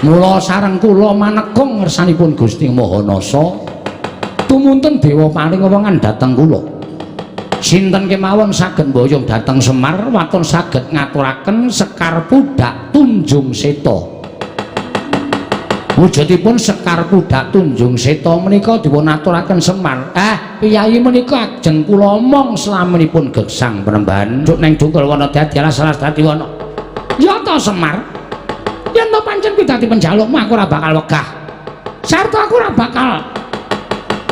Mula sareng kula manekung ngersanipun Gusti Maha Nasa tumunten dewa paring wewengan dhateng kula. Sinten kemawon saged mboyong dhateng Semar waton saged ngaturaken Sekar Pudak Tunjung Seta. Wujudipun Sekar Pudak Tunjung Seta menika dipun aturaken Semar. Piyayi menika ajeng kula omong slaminipun gesang Premban. Juk neng dungkul wana dadi alas alas dadi wana. Ya ta Semar. Yen to pancen kuwi dadi penjalukmu aku ora bakal wegah. Sarta aku ora bakal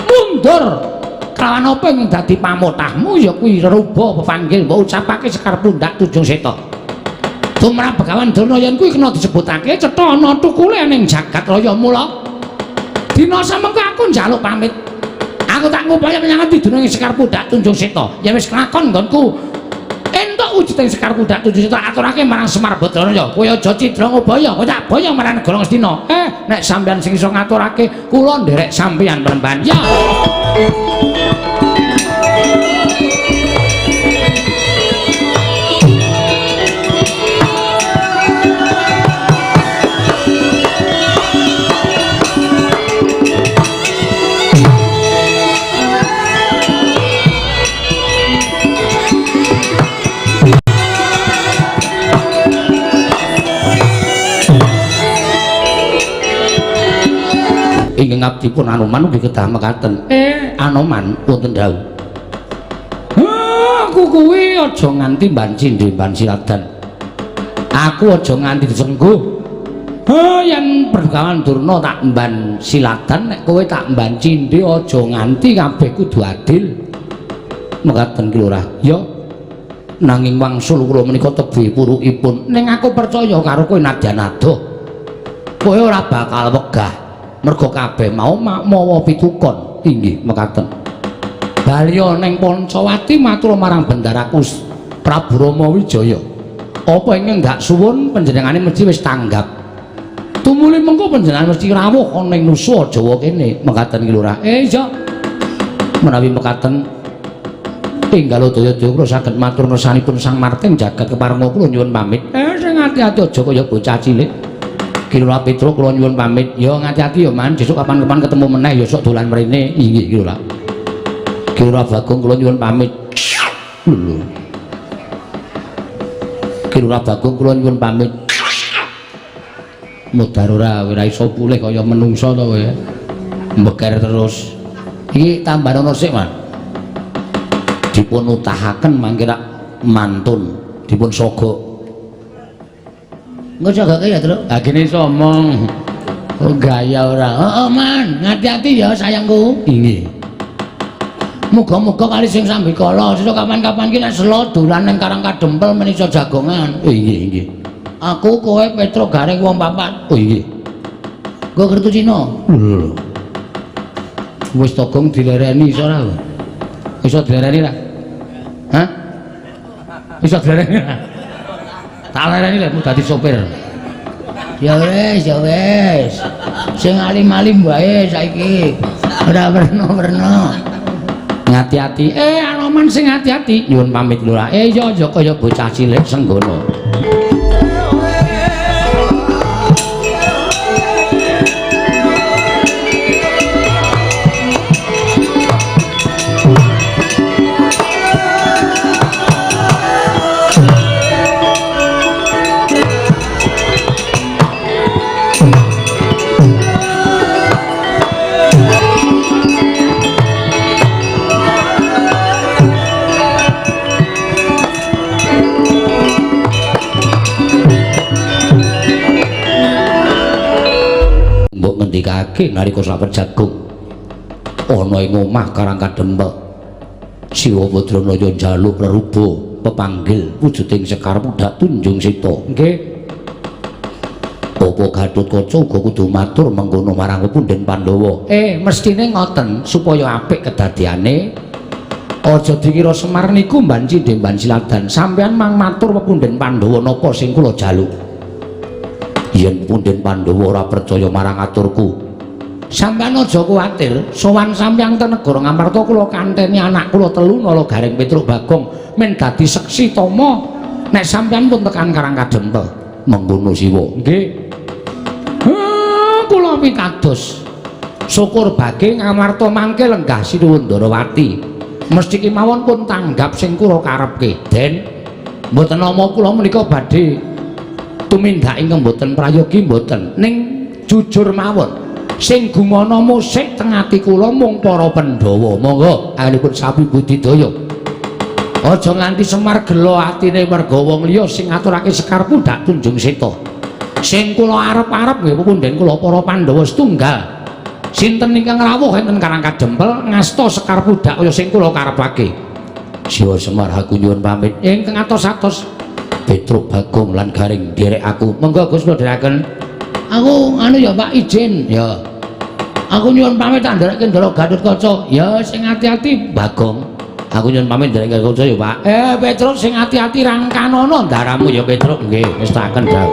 mundur. Kelawan apa ing dadi pamotahmu ya kuwi reruba pepanggil mbok ucapake Sekar Pundak Tunjung Seta. Tumrap Begawan Durna yen kuwi kena disebutake cetha ana tukule ning jagat raya mula. Dina samengko aku njaluk pamit. Aku tak ngupaya menyang pidununge Sekar Pundak Tunjung Seta. Yen wis kelakon nggonku entuk wujuding Sekar Pundak Tunjung Seta aturake marang Semar Badrana. Kowe aja cidra ngobaya, kowe tak boyo marang negara Ngastina. Nek sampeyan sing iso ngaturake kula nderek sampeyan Premban. Ya. Ingkang abdipun Anoman ugi kedah mekaten. Anoman wonten dawuh. Aku kuwi aja nganti mbanci ndemban siladan. Aku aja nganti disengguh. Yen Begawan Durna tak mban siladan, nek kowe tak mban cindhe aja nganti kabeh kudu adil. Mekaten Ki Lurah. Ya. Nanging wangsul kula menika tebih purukipun. Ning aku percaya karo kowe nadyan adoh. Kowe ora bakal wegah. Mergo kabeh mau mawa pitukon. Inggih mekaten. Balya ning Pancawati matur marang Bendaraku Prabu Rama Wijaya. Apa ingkang ndak suwun panjenengane mesti wis tanggap. Tumuli mengko panjenengan mesti rawuh ana ning Nusa Jawa kene. Mekaten Ki Lurah. Iya. Menawi mekaten tinggal daya-daya kula saged matur ngersanipun Sang Marting jagat keparenga kula nyuwun pamit. Sing ati-ati aja kaya bocah cilik. Ki Lurah Petruk kula nyuwun pamit. Ya ngati-ati ya Man, sesuk kapan-kapan ketemu meneh ya sok dolan mrene. Inggih Ki Lurah. Ki Lurah Bagong kula nyuwun pamit. Lho. Ki Lurah Bagong kula nyuwun pamit. Mudhar ora iso pulih kaya menungsa to kowe. Mbeker terus. Iki tambahana sik, Man. Dipun utahaken mangke rak mantun, dipun sogok. Engko sogake ya, Truk. Ha kene iso omong. Oh gaya ora. Heeh, Man, ngati-ati ya sayangku. Inggih. Muga-muga kali sing sambikala sesuk kapan-kapan ki nek selo dolan ning Karang Kadempel men iso jagongan. Oh inggih, inggih. Aku kowe Petruk Gareng wong papat. Oh inggih. Nggo kertu Cina. Lho. Wis togong dilereni iso ora? Iso dilereni ra? Hah? Iso dilereni ra? Tak lereni lek dadi sopir. Ya wis, ya wis. Sing alim-alim wae saiki. Ora werna-werna. Ngati-ati. Anoman sing ati-ati. Nyuwun pamit Lurah. Iya aja kaya bocah cilik senggono. Ngendikake nalika saper jagung ana ing omah Karang Kadempel Siwa Badranaya njaluk reruba pepanggil wujuding Sekar Pudhak Tunjung Sita. Nggih. Apa Gatotkaca uga kudu matur mengkono marang punden Pandhawa? Mestine ngoten supaya apik kedadiane. Aja dikira Semar niku mbanci ndemban siladan. Sampeyan mang matur pepunden Pandhawa napa sing kula jaluk. Yen punden Pandhawa ora percaya marang aturku, sampeyan aja kuwatir, sowan sampeyan ten negara Ngamarta kula kanteni anak kula telu Nala Gareng Petruk Bagong men dadi seksi tama nek sampeyan pun tekan Karang Kadempel. Mengkono Siwa. Nggih. Kula pitados. Syukur bage Ngamarta mangke lenggah Sinuwun Ndarawati. Mesti kemawon pun tanggap sing kula karepke. Den, mboten nama kula menika badhe tumindak ingkang mboten prayogi mboten, ning jujur mawon sing gumana musik teng ati kula mung para Pandhawa. Monggo anggenipun sapi budidaya aja nganti Semar gelo atine merga wong liya sing ngaturake Sekar Pudhak Tunjung Seta. Sing kula arep-arep nggih punden kula para Pandhawa setunggal. Sinten ingkang rawuh enten Karang Kadempel ngasta Sekar Pudhak kaya sing kula karepake. Siwa Semar aku nyuwun pamit. Ingkang atos-atos Petruk Bagong lan Gareng nderek aku. Monggo Gus kula dherekaken. Aku anu ya Pak izin. Ya. Aku nyuwun pamit tak nderekke Ndara Gatotkaca. Ya sing ati-ati Bagong. Aku nyuwun pamit nderek Gatotkaca ya Pak. Petruk sing ati-ati rangkanono ndaramu ya Petruk. Nggih, wis taken dawuh.